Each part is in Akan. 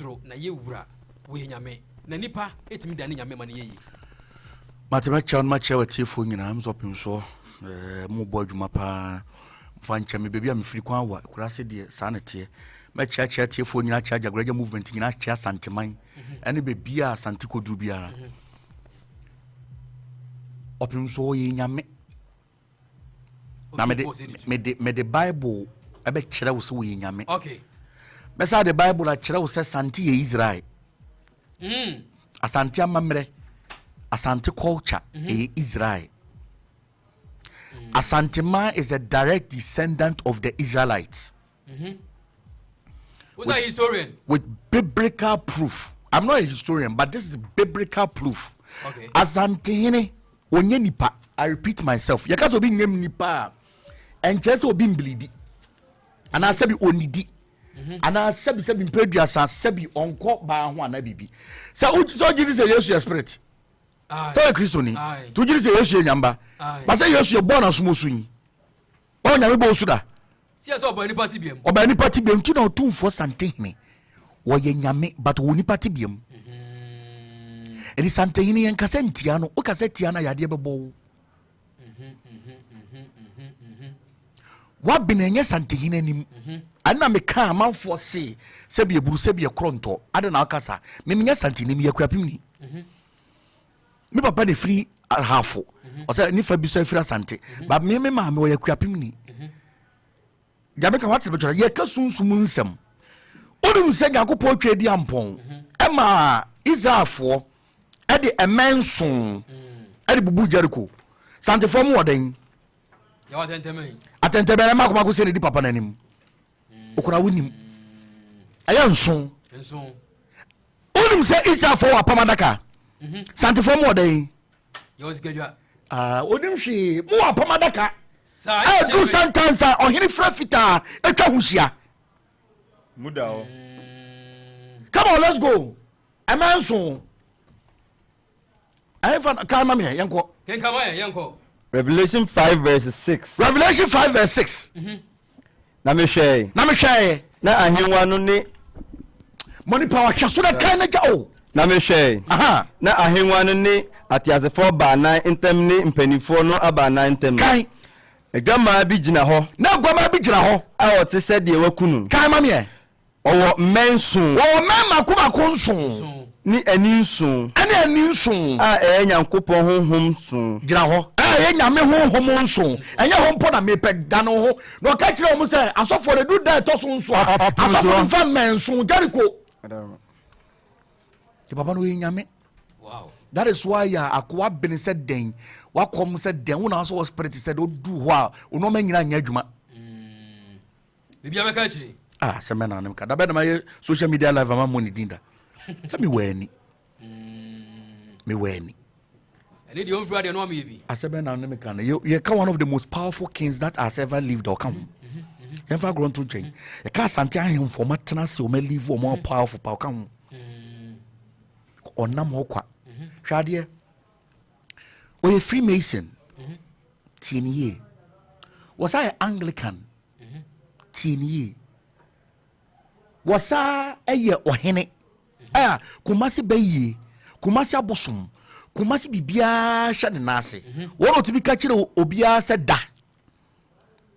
soro na yɛ wura wɔyɛ Nyame na nipa ɛtumi dane Nyame ma no yɛ yie. Mate mɛkyia no makyia watiefoɔ nyinaa m sɛ ɔpem soɔ eh, mobɔ adwuma paa mfa nkyɛ me baabi a mefiri kwan wa kura ase deɛ saa ne teɛ mɛkyiakyia atiefoɔ nyinaa kyia Gyagoraagya movement nyinaa kyia Asanteman mhm. ɛne baabi a Asante kɔduru biara mhm. Ɔpem soɔ ɔyɛ Nyame na mede mede mede bible ɛbɛkyerɛ wo sɛ wɔyɛ nyame okay. mɛsa de bible akyerɛ wo sɛ sante yɛ israel mm. Asante amammerɛ, Asante culture mm-hmm. ɛyɛ mm -hmm. Israel mm. Asanteman is a direct descendant of the Israelites mm -hmm. Who's a historian? With biblical proof. I'm not a historian, but this is biblical proof. Okay. Asantehene, onye nipa. I repeat myself. Yɛka sɛ obi nyɛ nipa a, ɛnkyerɛ sɛ obi mbilidi. Anaasɛ bi onidi. Mhm. Anaa sɛbi sɛbi mpɛ aduasa sɛbi ɔnkɔ baa ho anaa biribi. Sɛ wogye di sɛ Yesu yɛ spirit. Sɛ ɔyɛ Kristoni. Nti wogye di sɛ Yesu yɛ nyamba. Ba sɛ Yesu yɛ bɔɔ n'asomosu yi. Ɔwɔ nyame bɔ osu da. Sɛ ɔbaa nipa tebea mu. Ɔbaa nipa tebea mu nti na ɔtumfoɔ Santehene wɔyɛ nyame but wɔ nipa tebea mu. Ɛdi mhm. Santehene yɛn kasa ntia no, wokasa tia no a yadeɛ bɛbɔ wo. Wabene ɛnyɛ Santehene anim. Ɛna meka amanfoɔ se sɛbi eburu sɛbi ɛkorɔ ntɔ ade na ɔkasa. Memenyɛ Santehene meyɛ Akuapem ni. Me papa na efiri Ahafo mhm. ɔsɛ nifa bi so efiri Asante mhm. ba me me maame ɔyɛ Akuapem ni mhm. Gyame ka wate bɛtwerɛ yɛka sunsum nsɛm wonim sɛ Nyankopɔn twa di ampɔn ɛma Israelfoɔ ɛde ɛmɛ nson ɛde bubu Jericho. Santefoɔ mu wɔ dɛn atɛntɛmɛn ɛma akomako sɛ ne di papa n'anim okura wonim ɛyɛ nson. Wonim sɛ Israelfoɔ wɔ apam adaka mhm. Santefoɔ mu ɔdɛn ah, onim hwee mu wɔ apam adaka ɛdu sometimes a ɔhene fira fitaa atwa ho hyia. Come on, let's go. Ɛmɛ nso ɛnfa kan ma mi yɛn kɔ. Kenkan ma yɛn yɛn kɔ. Revelation 5 verse 6. Revelation 5 verse 6. Mm -hmm. Na mehwɛe. Na mehwɛe. Na ahengua no ne. Mo nipa ɔhwɛ so na kan na gya o. Na mehwɛe. Na ahengua no ne ateasefoɔ baanan ntam ne mpanimfoɔ no abaanan ntam. Kan. Adwammaa bi gyina hɔ. Na aguamaa bi gyina hɔ. A ɔte sɛ deɛ wɔaku no. Kan ma meɛ. Ɔwɔ mmɛn nson. Wɔwɔ mmɛn mako mako nson. Ne ani nson. Ɛne ani nson. A ɛyɛ Nyankopɔn honhom nson. Gyina hɔ. A ɛyɛ Nyame honhom nson. Ɛnyɛ hɔ mpo na mepɛ, dane wo ho. Na ɔka kyerɛɛ wɔn sɛ, Asɔfoɔ no, ɛduru da a ɛtɔ so nson a, asɔfoɔ no mfa mmɛn nson, Jericho. Nti papa no ɔyɛ Nyame. That is why yɛ akoa bene sɛ dɛn, wakɔm sɛ dɛn, wo na asɔ wɔ spirit sɛ dɛn, odu hɔ a, onɔɔma nyinaa nyɛ adwuma. Mm. Biribi abɛka akyire. Ah, sɛ mɛ na ne ka. Dabɛ na ma yɛ social media live ama mo ne din da. Sɛ mi wɔ ani. Mi wɔ ani. Ɛne deɛ ɔmfiri adeɛ no ɔmeyɛ bi. Asɛ bɛ na ne me ka no. Yɛ ka one of the most powerful kings that has ever lived ɔka ho. Yɛmfa agorɔ nto nkyɛn. Yɛka Asante ahemfo ɔma tena ase ɔma live ɔma powerful pa ɔka ho. Ɔnam hɔ kwa. Hwɛ adeɛ. Ɔyɛ Freemason. Tie ne yie. Wɔsa yɛ Anglican. Tie ne yie. Wɔsaa yɛ ɔhene a Kumasi bɛyie, Kumasi abosom, Kumasi biribiara hyɛ ne nan ase. Wɔn na ɔtumi ka kyerɛ obiara sɛ da.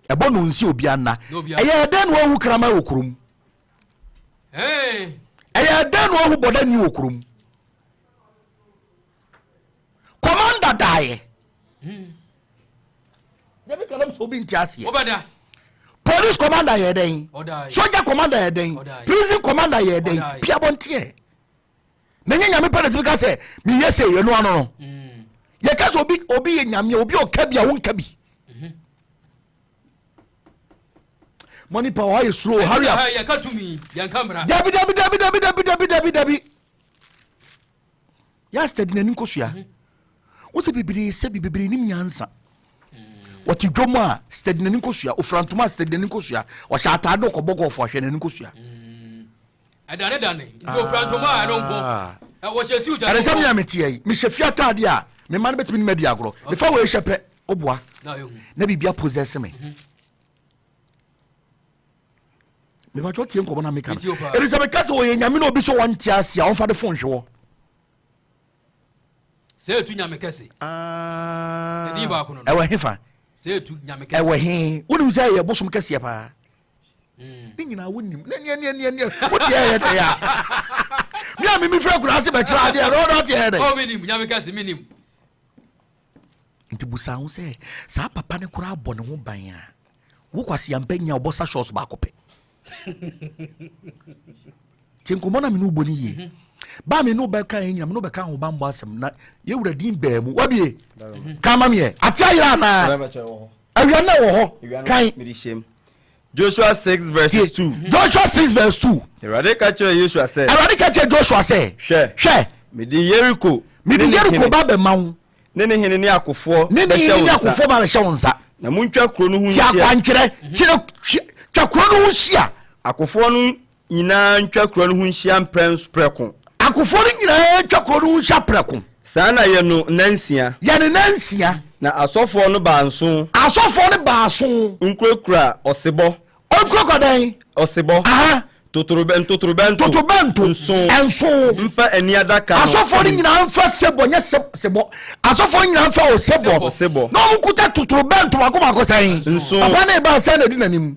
Ɛbɔ no nsi obiara nna. Ɛyɛ dɛn na wahu kraman wɔ kurom? Ɛyɛ dɛn na wahu bɔdani wɔ kurom? Commander daeɛ. Dabi kalam sɛ obi nte aseɛ. Police commander yɛ dɛn? Soldier commander yɛ dɛn? Prison commander yɛ dɛn? Pia bɔnteɛ. Na nyɛ nyame pɛ na tumi ka sɛ meyɛ sɛ yɛ no ano no. Mm. Yɛka sɛ obi obi yɛ nyame obi ɔka bi a wonka bi. Mhm. Money power ayɛ slow hurry up. Dabi dabi dabi dabi dabi dabi dabi dabi. Yɛ steady n'ani nkosua. Mhm. Wo sɛ bebree sɛ bi bebree nim nyansa. Mm. Wɔte dwom a steady n'ani nkosua. Ofura ntoma a steady n'ani nkosua. Ɔhyɛ ataade ɔkɔbɔ gɔɔfo ahwɛ n'ani nkosua. Mm. Ɛdane dane. Nti ofura ntoma a ɛno nko. Ah. Wɔhyɛ siw kyɛ. Ɛdɛ sɛ mi a meteɛ yi mehyɛ fie ataade a me mma no bɛtumi ne ma di agorɔ. Mefa wei hyɛ pɛ woboa na biribi apossess me. Mhm. Mepakyɛ tie nkɔmmɔ na meka no. Metie wo paa. Ɛfiri sɛ meka sɛ ɔyɛ nyame na obi sɛ ɔnte ase a, ɔmfa de fon hwe hɔ. Sɛ etu nyame kɛse. Ah. Ɛdin baako no no. Ɛwɔ hefa? Sɛ etu nyame kɛse. Ɛwɔ he? Wonim sɛ ɛyɛ bosom kɛseɛ paa. Mm. Ne nyinaa wonim. Ne neɛ neɛ neɛ neɛ. Wote ɛyɛ dɛ a. Me a mimi fira kura ase bɛkyerɛ adeɛ no ɔdɔ te ɛyɛ dɛ. Oh, menim nyame kɛse menim. Nti busa ho sɛ saa papa no koraa bɔ ne ho ban a wo kwasi ampa nya ɔbɔ sa shorts baako pɛ. Nti nkɔmmɔ na me ne wobɔ no yie. Mhm. Ba me ne wobɛka yɛ nyina me ne wobɛka ahobammɔ asɛm na yɛwura din baa mu. Wabie ka ma meɛ ate ayera anaa awia na wɔ hɔ kan. Joshua 6 verses 2. Joshua 6 verse 2. Awurade ka kyerɛɛ Yosua sɛ. Awurade ka kyerɛɛ Joshua sɛ. Hwɛ. Hwɛ. Mede Yeriko. Mede Yeriko ba bɛma wo. Ne ne hene ne akofoɔ ne ne hene ne akofoɔ ba bɛhyɛ wo nsa. Na montwa kuro no ho nhyia. Ti akwankyerɛ kyerɛ twa kuro no ho hyia. Akofoɔ no nyinaa ntwa kuro no ho nhyia mprɛnso prɛko. Akofoɔ no nyinaa ntwa kuro no ho nhyia prɛko. Saa na yɛ no nnansia. Yɛ no nnansia. Na asɔfoɔ no baason. Asɔfoɔ no baason. Nkurakura ɔsebɔ. Nkurakura dɛn? Ɔsebɔ. Aha. Totorobɛ ntotorobɛnto. Totorobɛnto. Nson. Nson. Mfa ani adaka no. Asɔfoɔ no nyinaa mfa sebɔ nyɛ sebɔ. Asɔfoɔ no nyinaa mfa osebɔ. Osebɔ. Na wɔn kuta totorobɛnto baako baako sɛn? Nson. Papa no ba sɛn na edi n'anim?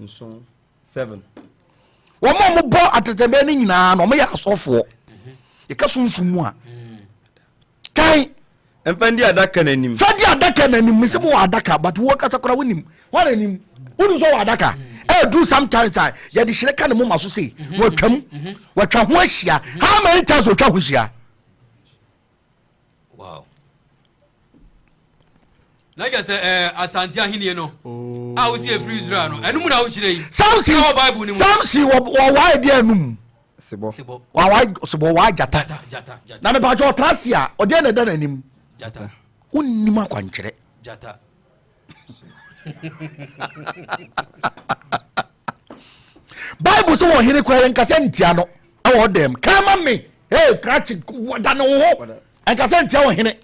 Nson. Seven. Wɔn a wɔbɔ atɛtɛbɛn no nyinaa na wɔyɛ asɔfoɔ. Yɛka sunsum mu a. Kan. Mfa ndi adaka n'anim. Fa di adaka n'anim. Mese mo wɔ adaka but wo kasa kora wonim. Wɔn anim. Wonim sɛ wɔ adaka. Ɛduru sometimes a yɛde hyerɛ ka ne moma so sei. Wɔatwam. Wɔatwa ho ahyia. How many times wɔtwa ho hyia? Wow. Na kyerɛ sɛ ɛɛ Asante ahenni no a wosi efiri Israel no ɛno mu na wokyerɛ yi. Samson Ɛwɔ Bible no mu. Samson wɔ wɔwae deɛ anum. Sebɔ. Sebɔ. Wawae sebɔ waa gyata. Gyata gyata gyata. Na mepatwa ɔtra ase a ɔdeɛ na ɛda n'anim. Gyata. Wonnim akwankyerɛ. Gyata. Bible sɛ wɔ hene kora yɛnkasa ntia no ɛwɔ dɛm. Kama me. Hey, krakye da ne wo ho. Ɛnkasa ntia wɔ hene.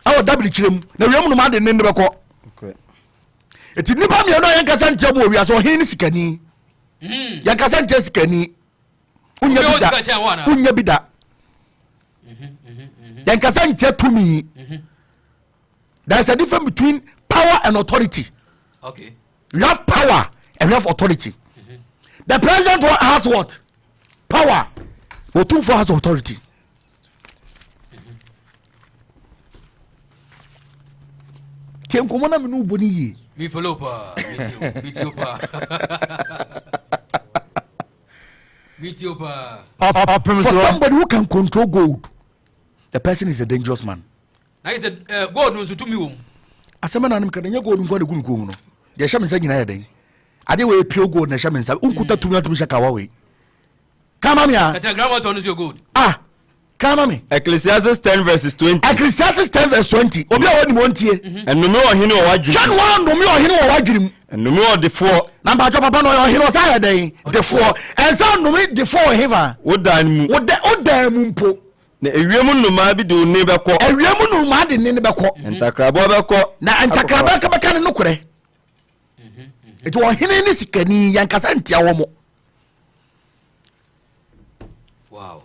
Ɛwɔ dabiri kyerɛ mu. Na wiem no ma de ne ne bɛkɔ. Eti nnipa mmienu a yɛnkasa ntia mu wɔ wiase ɔhene ne sikani. Hmm. Yɛnkasa ntia sikani. Wonya bi da. Wonya bi da. Mhm, mhm, mhm. Yɛnkasa ntia tumi. There is a difference between power and authority. Okay. You have power and you have authority. Mm-hmm. The president has what? Power. Otumfo has authority. Tie nkɔmɔ na mene wobɔ no yie. Mi follow paa, mi tie o paa. Mi tie o paa. For somebody who can control gold, the person is a dangerous man. Na yɛ sɛ eh, gold nso tumi wɔ mu. Asɛm na anam ka nyɛ gold nko na egu me kɔn mu no. Deɛ ɛhyɛ me nsa nyinaa yɛ dɛn? Adeɛ wei yɛ pure gold na ɛhyɛ me nsa. Wonkuta tumi atumi hyɛ kawa wei. Kama me a. Kɛtɛ grandma tɔ no nso yɛ gold. Ah, kama me. Ecclesiastes 10 verses 20. Ecclesiastes 10 verse 20. Obi a wɔnim wɔntie. Ɛnome ɔhene wɔ w'adwene Hwɛ no wɔannome ɔhene wɔ w'adwene mu. Ɛnome ɔdefoɔ. Na mpakyɛ papa no ɔyɛ ɔhene ɔsan yɛ dɛn? Defoɔ. Ɛnsa nnome defoɔ wɔ hefa? Wo dan mu. Wo dan mu mpo. Na ewiem nnomaa bi de wo nne bɛkɔ. Ewiem nnomaa de nne no bɛkɔ. Ntakraboa bɛkɔ. Na ntakraboa bɛka ne nokorɛ. Nti ɔhene ne sikani yɛnkasa ntia wɔ mo. Wow.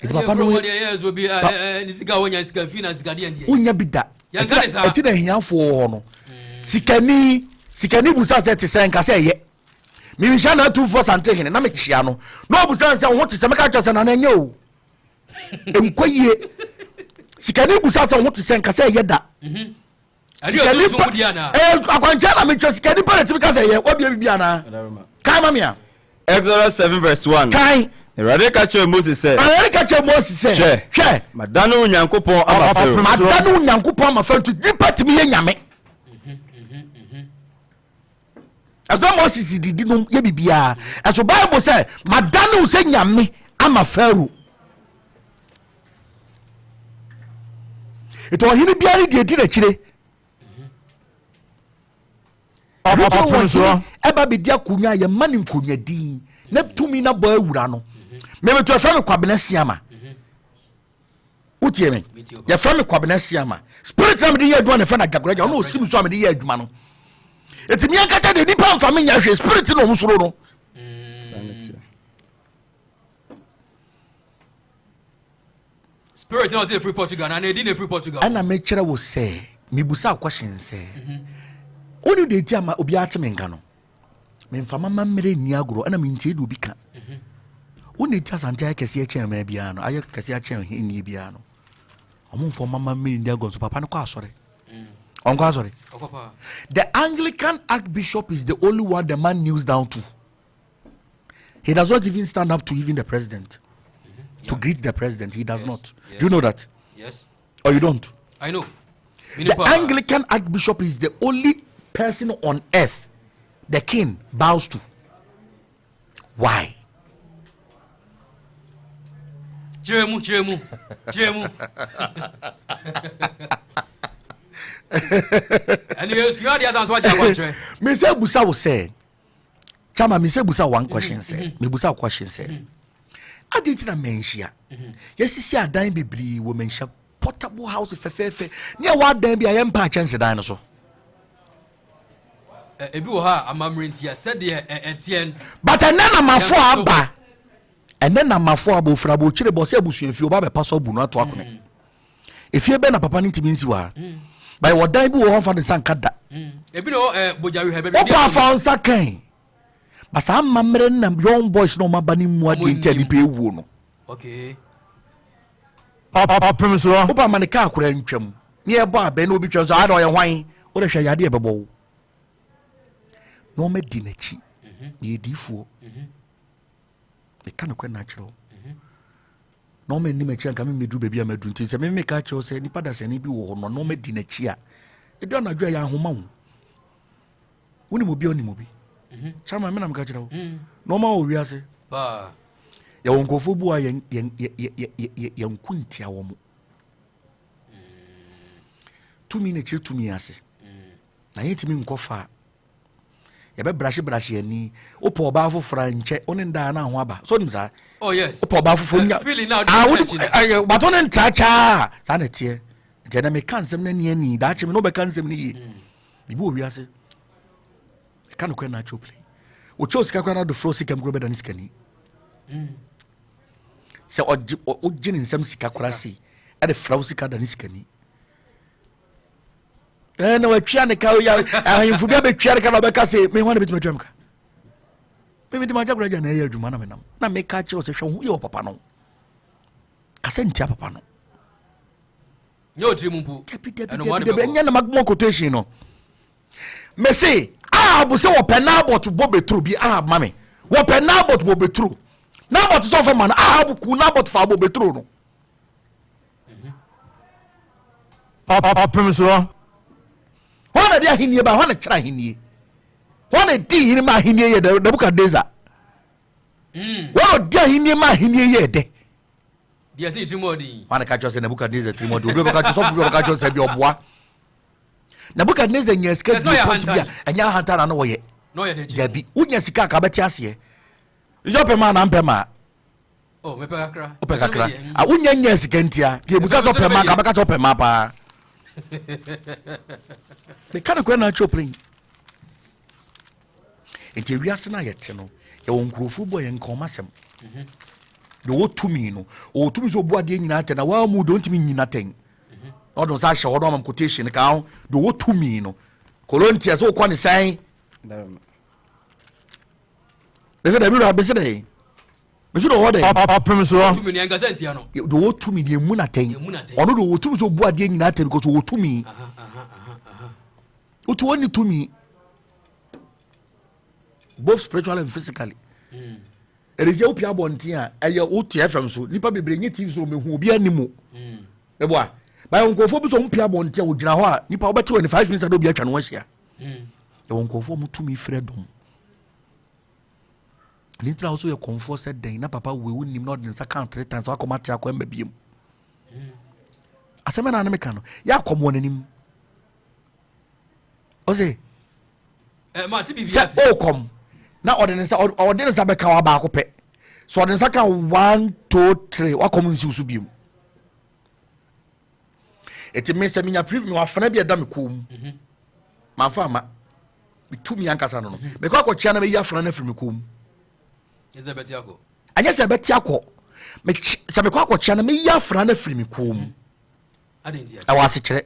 Nti papa no wonya bi da ɛti na ahiafoɔ wɔ hɔ no sikani sikani busa sɛ te sɛ nka sɛ ɛyɛ Merehyia na atumfoɔ Asante hene na mekyea no na ɔbusa sɛ wo ho te sɛ mɛka kyerɛ sɛ nana ɛnyɛ o nkɔ yie sikani busa sɛ wo ho te sɛ nka sɛ ɛyɛ da mhm. sikani pa ɛɛ akwankyɛn na metwa sikani pa na tumi ka sɛ ɛyɛ wabia bibi anaa kan ma mea. Exodus 7 verse 1. Kan. Awurade ka kyerɛ Mose sɛ. Awurade ka kyerɛ Mose sɛ. Hwɛ. Hwɛ. Madane wo Nyankopɔn ama Farao. Madane wo Nyankopɔn ama Farao nti nipa tumi yɛ nyame. Mhm, mhm, mhm. Ɛsɛ Moses didi nom yɛ biribiara. Ɛso Bible sɛ madane wo sɛ nyame ama Pharaoh. Nti ɔhene biara ne deɛ di n'akyire. Ɔhene ɛba bɛdi akonnwa a yɛma no nkonnwa din na tumi na bɔ awura no. Mɛmɛtu ɛfrɛ me Kwabena Siama. Wotie me? Yɛfrɛ me Kwabena Siama. Spirit na mede yɛ adwuma na yɛfrɛ no Agyagoragya. Ɔno ɔsi me so a mede yɛ adwuma no. Eti mi ankasa de nipa nfa mi nya hwee spirit na ɔmo soro no. Spirit na ɔsɛ efiri Portugal na na edi na efiri Portugal. Ɛna mekyerɛ wo sɛ mebusa question sɛ wone deɛ nti ama obiara te me nka no memfa mama mmerɛ nni agorɔ ɛna mentie deɛ obi ka wone nti asante ayɛ kɛseɛ kyɛn maa biara no ayɛ kɛseɛ akyɛn hennie biara no ɔmo mfa mama mmerɛ nni agorɔ nso papa no kɔ asɔre ɔnkɔ asɔre. The Anglican Archbishop is the only one the man kneels down to. He does not even stand up to even the president. To greet the president. He does not. Yes. Do you know that? Yes. Or you don't? I know. The Anglican Archbishop is the only person on earth the king bows to. Why? Kyerɛ mu, kyerɛ mu, kyerɛ mu. Ɛne yɛsua adeɛ asan so agye akwankyerɛ. Me sɛ busa wo sɛ, Chama, me sɛ busa one question sɛ, me busa wo question sɛ, adi nti na manhyia. Yɛsisi adan bebree wɔ manhyia portable house fɛfɛɛfɛ ne ɛwɔ adan bi a yɛmpa akyɛnsedan no so. Ebi wɔ hɔ a amammerɛ nti a sɛdeɛ ɛteɛ. But ɛnɛ na mafo aba ɛnɛ na mafo aba ofura bɔ okyire bɔ sɛ abusua fie ɔba bɛpa so abu no ato akone mm. Efie bɛ na papa no ntumi nsi wɔ ha mm. But wɔ dan bi wɔ hɔ nfa ne nsa nka da mm. Ebi na ɔ bogya hwɛ bɛbi wọ́pọ̀ afa nsa kɛn but saa amammerɛ na young boys na wɔn aba ne mu adeɛ nti a nipa ewuo no. Okay. Ɔpem soɔ. Woba ma ne kaa koraa ntwam ne ɛbɔ abɛn na obi twam sɛ ada ɔyɛ hwan wode hwɛ yadeɛ ɛbɛbɔ wo na ɔmadi n'akyi na yɛdiifoɔ meka nokorɛ no akyerɛ wo na ɔma anim akyi anka memɛduru baabi a maduru nti sɛ memeka kyerɛ wo sɛ nipa dasani bi wɔ hɔ no na ɔmadi n'akyi a ɛdu anadwo a yɛ ahoma wo wonim obi a onim obi mhm. chama me na meka kyerɛ wo mm. na ɔma wɔ wiase yɛwɔ nkurɔfoɔ bu a yɛnko ntia wɔ mo mm. tumi na kyerɛ tumi ase mm. na yɛntumi nkɔ fa yɛbɛbrahye brahye ani wopɛ ɔbaa foforɔ a nkyɛ wo ne ndaa na ho aba so nim saa oh, wopɛ ɔbaa foforɔ nya ah, bato ne nkyakyaa saa na ɛteɛ nti ɛnɛ meka nsɛm no ani ani daakye me ne wobɛka nsɛm no yie Biribi wɔ wiase. Ɛka nokorɛ na akyɛw pili. Wɔkyɛw sika koraa na ɔde frɛ sika mu koraa bɛda ne sikani. Mm. Sɛ ɔgye wogye ne nsam sika koraa sei ɛde frɛ wo sika da ne sikani. Ɛɛ na watwia ne ka oya ahemfo bi abɛtwia ne ka na ɔbɛka sɛ me hɔ na bɛtumi atwa me ka. Mimi de magya koraa gya na ɛyɛ adwuma na menam na meka kyerɛ sɛ hwɛ ho yɛ wɔ papa no. Kasa ntia papa no. Nyɛ otiri mu mpo. Dabi dabi dabi dabi ɛnyɛ na magmo quotation no. Mese Ahab sɛ wɔpɛ Nabot bɔ beturo bi Ahab ma me. Wɔpɛ Nabot bɔ beturo. Nabot sɛ ɔfɛ ma no Ahab ku Nabot fa bɔ beturo no. Ɔpem soɔ. Hɔ na de ahennie ba hɔ na kyerɛ ahennie. Hɔ na di hene ma ahennie yɛ dɛ Nebukadnezar. Mm. Hɔ na ɔdi ahennie ma ahennie yɛ dɛ. Deɛ ɛsɛ ne tirim ɔden yi. Wọn ka kyerɛ sɛ Nebukadnezar tirim ɔden obi bɛka kyerɛ sɔfo bi ɔbɛka kyerɛ sɛ bi ɔboa. Nebukadnezar nya sika di pɔnti bi a ɛnyɛ ahantan na na ɔyɛ. Dabi wonya sika ka bɛte aseɛ. Nso ɔpɛ maa na mpɛ maa. Oh, mepɛ kakra. Wopɛ kakra. A wonya nya sika ntia. Deɛ ebusa sɛ ɔpɛ maa ka bɛka sɛ ɔpɛ maa paa. Meka no kora na akyerɛ plane. Nti ewiase no a yɛte no, yɛwɔ nkurɔfoɔ bi a yɛnka wɔn asɛm. Mhm. Deɛ ɔwɔ tumi no, ɔwɔ tumi sɛ ɔbu adeɛ nyinaa atɛn na waa mu deɛ ɔntumi nyina atɛn. Mhm. Na ɔde nsa ahyɛ hɔ na ɔma quotation ka ho deɛ ɔwɔ tumi no. Kolontia sɛ wokɔ ne sɛn? Bɛsɛ dɛ, mi wura bɛsɛ dɛ. Mesi deɛ ɔwɔ dɛ. Ɔpem soɔ. Tumi no yɛnkasa ntia no. Deɛ ɔwɔ tumi deɛ emu n'atɛn. Ɔno deɛ ɔwɔ tumi sɛ ɔbu adeɛ nyinaa atɛn because ɔwɔ tumi. Wotu ɔnni tumi. Both spiritual and physically. Ɛde sɛ wopia abɔnten a ɛyɛ wote FM so nipa bebree nye TV so ɔmɛhu obi anim o. Ɛboa. Báyọ̀ nkurɔfoɔ bi sɛ wɔn pia abɔnten a wɔgyina hɔ a nipa wɔbɛte wɔ ne 5 minutes a na obi atwa ne ho ahyia. Ɛwɔ nkurɔfoɔ wɔn tumi frɛ dɔm. Ɛno nti na wo so yɛ kɔmfoɔ sɛ dɛn na papa wei wonim na ɔde ne nsa ka three times wakɔm ate akɔ ɛmba biom. Asɛm ɛna ne meka no yɛ akɔm wɔ n'anim. Ɔse sɛ ɔkɔm na ɔde ne nsa ɔde ne nsa bɛka wa baako pɛ sɛ ɔde ne nsa ka one two three wakɔm nsiw so biom. Eti me sɛ menya preview wafena bi ɛda me kɔn mu. Manfa ama. Metumi ankasa no no. Mekɔ akɔkyea na mɛyi afena no afiri me kɔn mu. Ɛnyɛ sɛ ɛbɛte akɔ. Sɛ mekɔ akɔkyea na mɛyi afena no afiri me kɔn mu. Ɛwɔ asekyerɛ.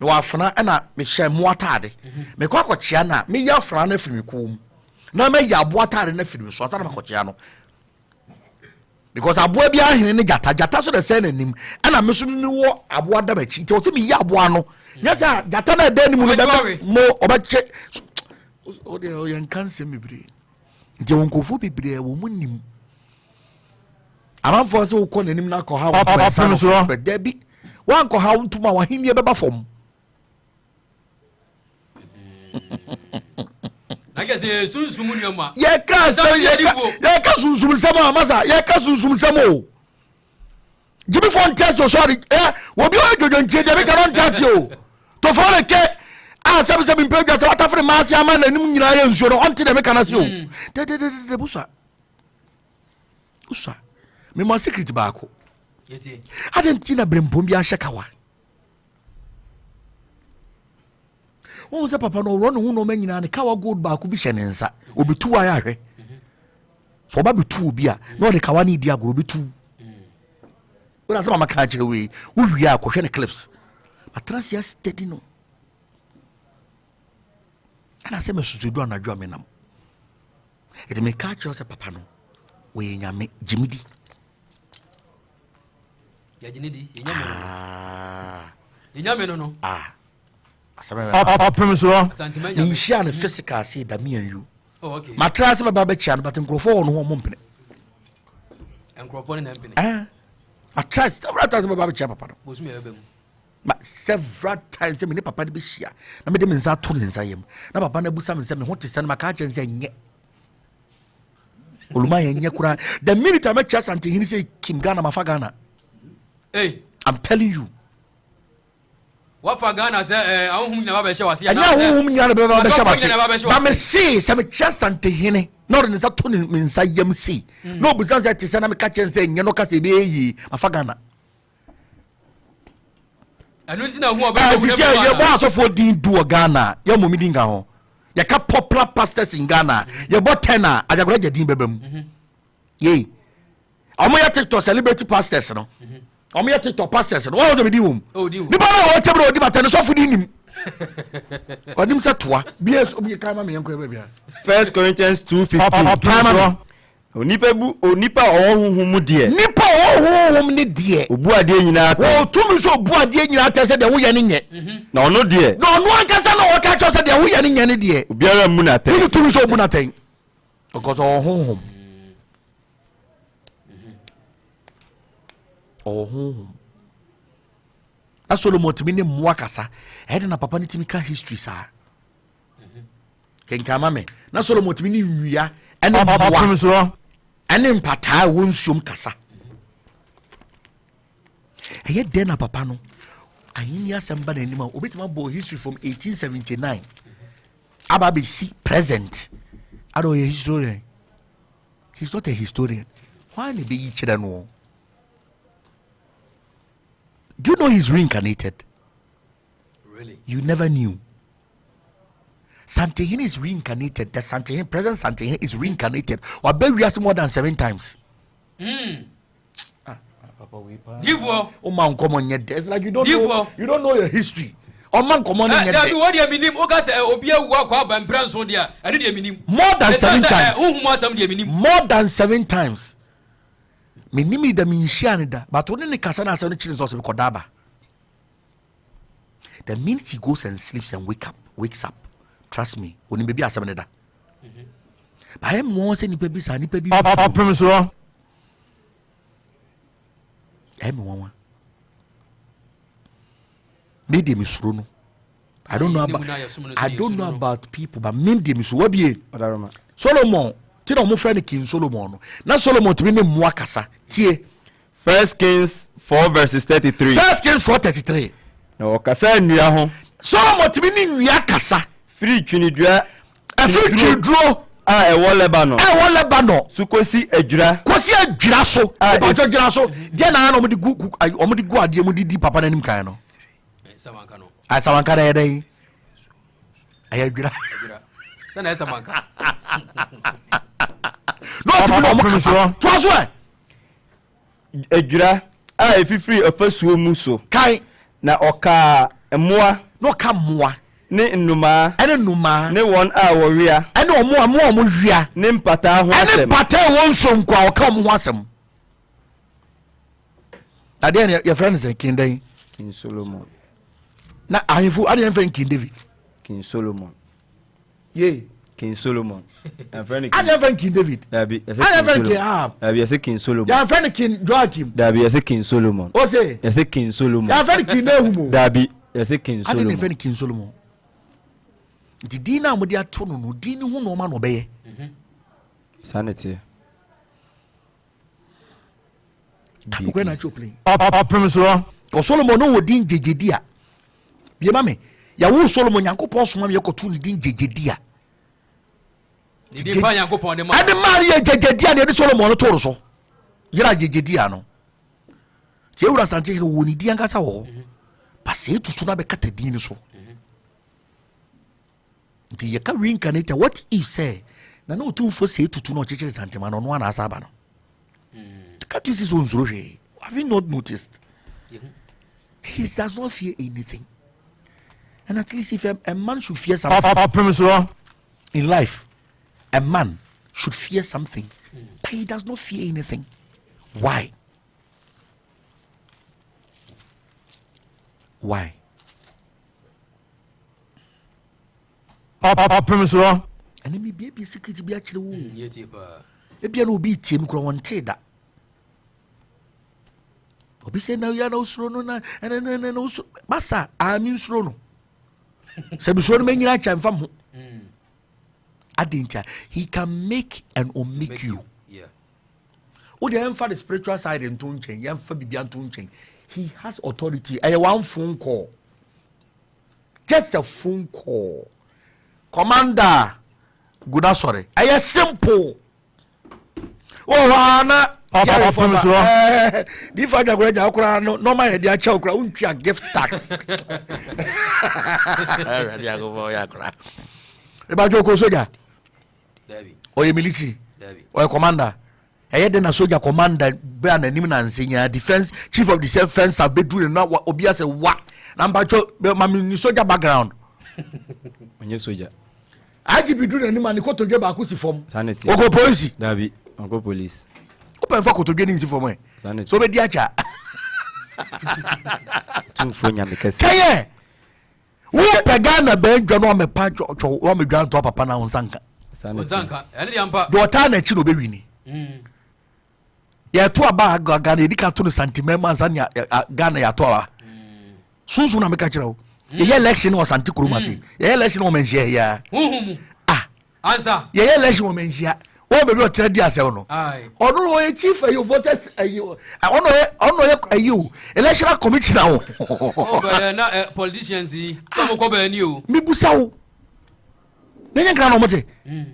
Mewɔ afena ɛna mehyɛ mmoa ataade. Mekɔ akɔkyea no a mɛyi afena no afiri me kɔn mu. Na mɛyi aboa ataade no afiri me so ansa na makɔkyea no. Because aboa bi ahene ne gyata, gyata so na ɛsɛn n'anim. Ɛna me so me wɔ aboa da m'akyi. Nti ɔsɛ meyi aboa no. Nyɛ sɛ gyata na ɛda anim no bɛbɛ mo ɔbɛkye. Ɔdeɛ ɔyɛ nka nsɛm bebree. Nti wɔn nkurɔfoɔ bebree wɔn mu nim. Amanfoɔ sɛ wokɔ n'anim na akɔha wɔn pɛnsa no pɛ dabi. Wankɔha wo ntoma w'ahenni bɛba fam. Yɛka asɛm yɛka sunsum nsɛm a masa yɛka sunsum nsɛm o gyimifoɔ nte ase o sɔre ɛ obi ɔyɛ dwodwonkyie deɛ meka no nte ase o tɔfoɔ ne kɛ a sɛbisɛbi mpɛ dwa sɛ watafere maase ama n'anim nyinaa yɛ nsuo no ɔnte deɛ meka no ase o mm. dɛdɛdɛdɛ busa busa mema secret baako adɛn nti na berempɔn bi ahyɛ kawa Wohu sɛ papa no ɔworɔ ne ho nneɛma nyinaa ne kawa gold baako bi hyɛ ne nsa. Obetu ayɛ ahwɛ. Sɛ ɔba bɛtu obi a na ɔde kawa no redi agorɔ obetu. Wọ́n asɛm a maka akyerɛ wei wowie a kɔhwɛ ne clips. Matena ase astadi no. Ɛna sɛ mesusu du anadwo a menam. Ɛde meka akyerɛ sɛ papa no wɔyɛ nyame gyimidi. Yɛnyame no no. Ah. Ɔpem soɔ. Menhyia no physical sei da me and you. Oh, okay. Matra sɛ bɛba bɛkyia no but nkurɔfoɔ wɔ no ho ɔmo mpene. Nkurɔfoɔ ne na mpene. Eh. Matra several times bɛba bɛkyia papa no. Bosom yɛ bɛba mu. Ma several times sɛ me ne papa no bɛhyia na mede me nsa ato ne nsa yam na papa no abusa me sɛ me ho te sɛ no maka akyerɛ no sɛ nyɛ. Oluma yɛ nyɛ koraa. The minute a mɛkyia Santehene sɛ Kim Ghana mafa Ghana. Hey. I'm telling you. Wafa Ghana sɛ ɛɛ eh, ahohom nyinaa bɛhyɛ wase. Ɛnyɛ ahohom nyinaa na bɛba bɛhyɛ wase. Ba me se sɛ mekyia Santehene na ɔde ne nsa to ne me nsa yam se mm. na obusa sɛ te sɛ na meka kyɛn sɛ nyɛ no ka sɛ ɛbɛyɛ yie mafa Ghana. Ɛno nti na hu ɔbɛn bɛ sisi a yɛbɔ asɔfoɔ din du wɔ Ghana yɛ mmom din ka ho yɛka popular pastors in Ghana yɛbɔ ten a Agyagora gya din bɛba mu mhm. yei Ɔmo yɛ tiktok celebrity pastors no. Ɔmo yɛ tiktok pastors no. Wɔn sɛ mi di wɔm. Oh, Nipa na wɔn kyɛm na ɔdi ma tɛ ne sɔfo di nim. Ɔnim sɛ toa. Bie so bi kan ma mi yɛn kɔ ɛbɛ bia. First Corinthians 2:15. Ɔpem Onipa bu onipa a ɔwɔ honhom mu deɛ. Nipa a ɔwɔ honhom ne deɛ. Obu adeɛ nyinaa atɛn. Ɔtumi sɛ obu adeɛ nyinaa atɛn sɛ deɛ woyɛ no nyɛ. Na ɔno deɛ. Na ɔno ankasa na ɔka kyerɛ sɛ deɛ woyɛ no nyɛ ne deɛ. Obiara mmu no atɛn. Wone tumi sɛ obu no atɛn. Because ɔwɔ honhom. Ɔwɔ honhom. Na Solomon tumi ne mmoa kasa. Ɛyɛ na papa no tumi ka history saa. Kenkan ma me. Na Solomon tumi ne nnua ɛne mmoa ɛne mpataa ɛwɔ nsuom kasa. Ɛyɛ dɛn na papa no ahenni asɛm ba n'anim a obetumi abɔ history from 1879 aba abɛsi present. Ada ɔyɛ historian. He's not a historian. Why na ɛbɛyi kyerɛ no? Do you know he's reincarnated? Really? You never knew. Santehene is reincarnated. The Santehene, present Santehene is reincarnated. Wabɛ wiase more than seven times. Mm. Ah, ah, papa wei paa. Difoɔ. Oma nkɔmɔ nyɛ dɛ. It's like you don't know you don't know your history. Ɔma nkɔmɔ no nyɛ dɛ. Dabi wɔ deɛ minim o ka sɛ obi awu akɔ aba mpira nson deɛ ɛne deɛ minim. More than seven times. Huhu mu asɛm deɛ minim. More than seven times. Minim ni da mi nhyia ne da but ɔne ne kasa na asɛm no kyerɛ nsɛ ɔsɛ kɔ da aba. The minute he goes and sleeps and wake up wakes up trust me onim baabi asɛm ne da. Bayɛ mmoa sɛ nipa bi saa nipa bi. Ɔpem soɔ. Ɛyɛ me nwanwa. Me deɛ mesuro no. I don't know about I don't know about people but me deɛ mesuro wabie. Solomon ti na wɔn fɛ no King Solomon no na Solomon tumi ne mmoa kasa tie. First Kings 4 verses 33. First Kings 4 33. Na ɔkasa nnua ho. Solomon tumi ne nnua kasa. Firi twenedua. Ɛfiri tweneduro. A ɛwɔ Lebanon. A ɛwɔ Lebanon. So kosi adwira. Kosi adwira so. A Ɛbɛtɔ dwira so. Deɛ na ayɛ na wɔde gu wɔde gu adeɛ mu de di papa n'anim kan no. Sawanka no. Asawanka na ɛyɛ dɛ. Ɛyɛ adwira. Adwira. Sɛ na ɛsɛ manka. Na ɔtumi na ɔmo kasa. Toa so ɛ. Adwira a ɛfifiri ɔfasuo mu so. Kan. Na ɔkaa mmoa. Na ɔka mmoa. Ne nnomaa. Ɛne nnomaa. Ne wɔn a wɔwea. Ɛne wɔn a mmoa a wɔwea. Ne mpataa ho asɛm. Ɛne mpataa a ɛwɔ nsuo nko a ɔka wɔn ho asɛm. Adeɛ no yɛfrɛ no sɛ King dɛn? King Solomon. Na ahemfo adeɛ yɛmfrɛ no King David. King Solomon. Yee. King Solomon. Yɛmfrɛ no King. Adeɛ yɛmfrɛ no King David. Dabi yɛsɛ King Solomon. King Ahab. Dabi yɛsɛ King Solomon. Yɛmfrɛ no King Joachim. Dabi yɛsɛ King Solomon. O se. Yɛsɛ King Solomon. Yɛmfrɛ no King Nahum o. Dabi yɛsɛ King Solomon. Adeɛ yɛmfrɛ no King Solomon. Nti din no a wɔde ato no no din no ho nneɛma na ɔbɛyɛ. Saa na ɛteɛ. Kakokɔ na atwa plane. Ɔpem soɔ. Kɔ Solomon no wɔ din gyegyedi a. Bie ma me. Yɛwo Solomon Nyankopɔn soma me yɛkɔto ne din gyegyedi a. Ɛde maa no yɛ gyegyedi a na yɛde Solomon no too no so. Yɛra gyegyedi a no. Sɛ ewura Asante hene wɔ ne din ankasa wɔ hɔ. Mhm. Pasɛ etutu no abɛkata din no so. Mhm. Nti yɛka reincarnate a what if sɛ na na otumfoɔ sɛ etutu na ɔkyekyere santema no ɔno ana asa aba no. Mm. Can't you see so nsuro hwee? Have you not noticed? Mm-hmm. He does not fear anything. And at least if a man should fear something in life, a man should fear something, but he does not fear anything. Why? Why? Ɔpem soɔ. Ɛnɛ mebiebie secret bi akyerɛ wo. Ebia na obi tie me kura wɔntee da. Obi sɛ na ya na osuro no na ɛnɛ na na osuro basa a mi nsuro no. Sɛ mesuro no mɛnyina akyɛ mfa ho. Adi nti a he can make and unmake you. Wo deɛ yɛmfa the spiritual side nto nkyɛn yɛmfa biribi nto nkyɛn. He has authority. Ɛyɛ one phone call. Just a phone call. Commander gu na sɔre. Ɛyɛ simple. Wɔ hɔ a na ɔpem soɔ. Difa agya gya koraa no nɔɔma yɛ de akyɛ wo koraa wontwa gift tax. Awurade akɔfɔ ɔyɛ akora. Ebadwo kɔ soja. Ɔyɛ military. Ɔyɛ commander. Ɛyɛ dɛn na sogya commander bɛ a n'anim na nse nyinaa defense chief of defense staff bɛduru ne na obi asɛ wa na mpakyɛ ma me ni sogya background. Ɔnyɛ sogya. IGP duru n'anim a ne kotodwe baako si fam. Ɔkɔ polisi. Dabi, ɔkɔ polisi. Wopɛ nfa kotodwe ne nsi fam ɛ. So bɛdi akyɛ. Tumfoɔ nyame kɛse. Kɛyɛ. Wopɛ Ghana bɛn dwa no amɛpa twɔ wamɛdwa ntoa papa na wo nsa nka. Deɛ ɔtaa n'akyi na ɔbɛwini. Mm. Yɛto aba Ghana yɛdi ka to no santimɛ mu ansa nea Ghana yɛato aba. Mm. Sunsun na meka kyerɛ wo. Mm. Yɛyɛ election wɔ Sante kurom ase. Yɛyɛ election wɔ Manhyia yɛ. Ah. Ansa. Yɛyɛ election wɔ Manhyia. Wɔn baabi ɔtena di asɛm no. Ɔno ɔyɛ chief ɛyi voters ɛyi ɔno ɔyɛ ɔno ɔyɛ ɛyi o electoral commissioner o. Ɔbɛyɛ na ɛ politicians yi sɛ ɔmo kɔ bɛyɛ ni o. Mi busa wo. Ne nye nkran na ɔmo te. Mm.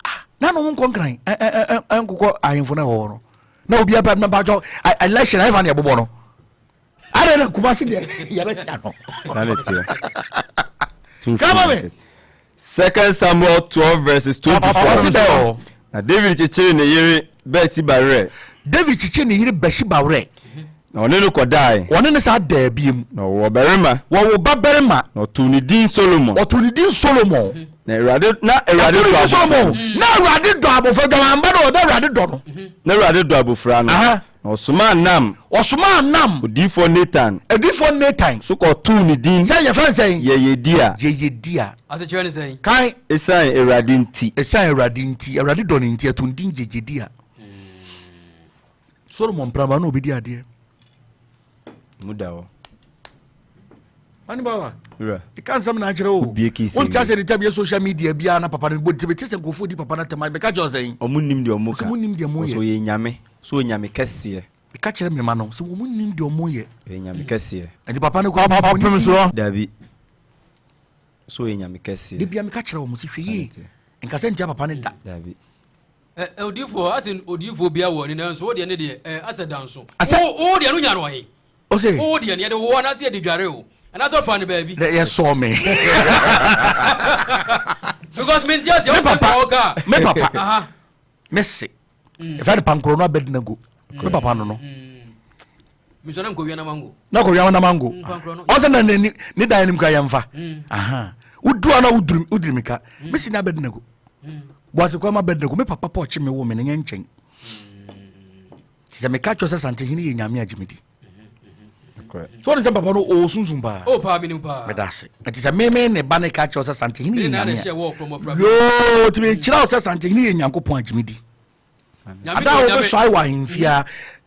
Ah, na na ɔmo nkɔ nkran ɛ ɛ ɛ ɛ nkokɔ ahemfo na ɛwɔ hɔ no. Na obi abɛ na mpatsɔ election ayɛ fa na ɛbobɔ no. Adɛn na Kumasi deɛ yɛbɛkyia no. Saa na ɛteɛ. Kama me. Second Samuel 12 verses 24. Ɔsi dɛ o. Na David kyekyeree ne yere Bathsheba werɛ. David kyekyeree ne yere Bathsheba werɛ. Na ɔne no kɔdae. Ɔne no saa daa biem. Na ɔwoo ɔbarima. Wɔwoo babarima. Na ɔtoo ne din Solomon. Ɔtoo ne din Solomon. Na Awurade na Awurade dɔ abofra no. Na Awurade dɔ abofra dwamanba no na Awurade dɔ no. Na Awurade dɔ abofra no. Na ɔsomaa Nam. Ɔsomaa Nam. Odiyifoɔ Natan. Odiyifoɔ Natan. So kɔtoo ne din. Sɛ yɛfrɛ no sɛn? Yɛyɛdia. Yɛyɛdia. Asekyerɛ ne sɛn? Kan. Esiane Awurade nti. Esiane Awurade nti. Awurade dɔ no nti, ɛtoo ne din Yɛyɛdia. Solomon prama na obedi adeɛ. Mu da hɔ. Mani bawa. Wura. Ika nsɛm na akyerɛ o. Obie kii sɛ. Wonte ase de tab yɛ social media biara na papa no bɔ nti mete sɛ nkurɔfoɔ di papa no atɛm meka kyerɛ sɛn. Ɔmo nim deɛ ɔmo ka. Sɛ mo nim deɛ mo yɛ. Ɔsɛ ɔyɛ nyame. So ɔyɛ nyame kɛseɛ. Meka kyerɛ me ma no sɛ wɔn nim deɛ ɔmo yɛ. Ɔyɛ nyame kɛseɛ. Nti papa no kura ɔpem soɔ. Dabi. So ɔyɛ nyame kɛseɛ. De bia meka kyerɛ wɔn sɛ hwɛ yie. Nkasa ntia papa no da. Dabi. Ɛ odiyifoɔ asɛ odiyifoɔ bia wɔ ani nanso wo deɛ ne deɛ ɛ asɛ da nso. Wo wo deɛ no nya no ɔhe. Ose. Wo deɛ no yɛde wo anaasɛ yɛde dware o. Anaasɛ ɔfa no baabi. Dɛ yɛsɔɔ me. Because mente aseɛ Me wo sɛ papa, nka ɔka. me papa, Aha. me se. Ɛfɛ de pankoro no abɛdina go. Me papa no no. Mesɔ na nkɔwia na mango. Na kɔwia na mango. Pankoro no. Ɔsɛ na n'ani ne dan anim ka yɛmfa. Aha. Wodu a na woduru wodiri mika. Me se ne abɛdina go. Boase kwan ma abɛdina go. Me papa pa ɔkye me wo me ne nyɛ nkyɛn. Te sɛ meka kyerɛ sɛ Santehene yɛ nyame agye me di. So ɔne sɛ papa no ɔwɔ sunsum paa. Oh paa menim paa. Meda ase. Nti sɛ meme ne ba ne ka kyerɛ sɛ Santehene yɛ Mene na nyame na ɛhyɛ a. wɔ from ɔfra. Yoo, tumi kyerɛ wo sɛ Santehene yɛ Nyankopɔn agye me di. Nyame Ada deɛ a onyame. wobɛsɔe wɔ ahemfie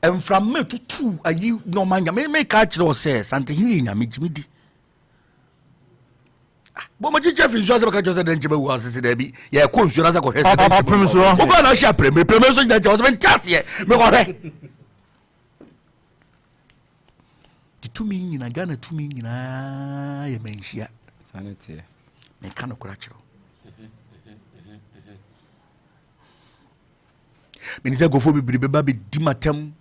a, mframa tutu ayi nneɛma nya. Me meka kyerɛ wo sɛ Santehene yɛ nyame gye me di. Ah, bɔ mo kyekyɛ fi nsuo ase bɛka kyerɛ sɛ dɛn nkyɛ bɛwu ase sɛ daabi yɛkɔ nsuo no ase kɔhwɛ sɛ dɛn nkyɛ Ɔpem soɔ. wokɔ na ahyɛ aprɛmɛ prɛmɛ nso gyina nkyɛn wɔ sɛ mente aseɛ mekɔhwɛ de tumi nyina Ghana tumi nyinaa yɛ manhyia Saa ne teɛ. meka nokora kyerɛ wo mene sɛ nkurɔfoɔ bebree bɛba bɛdi matam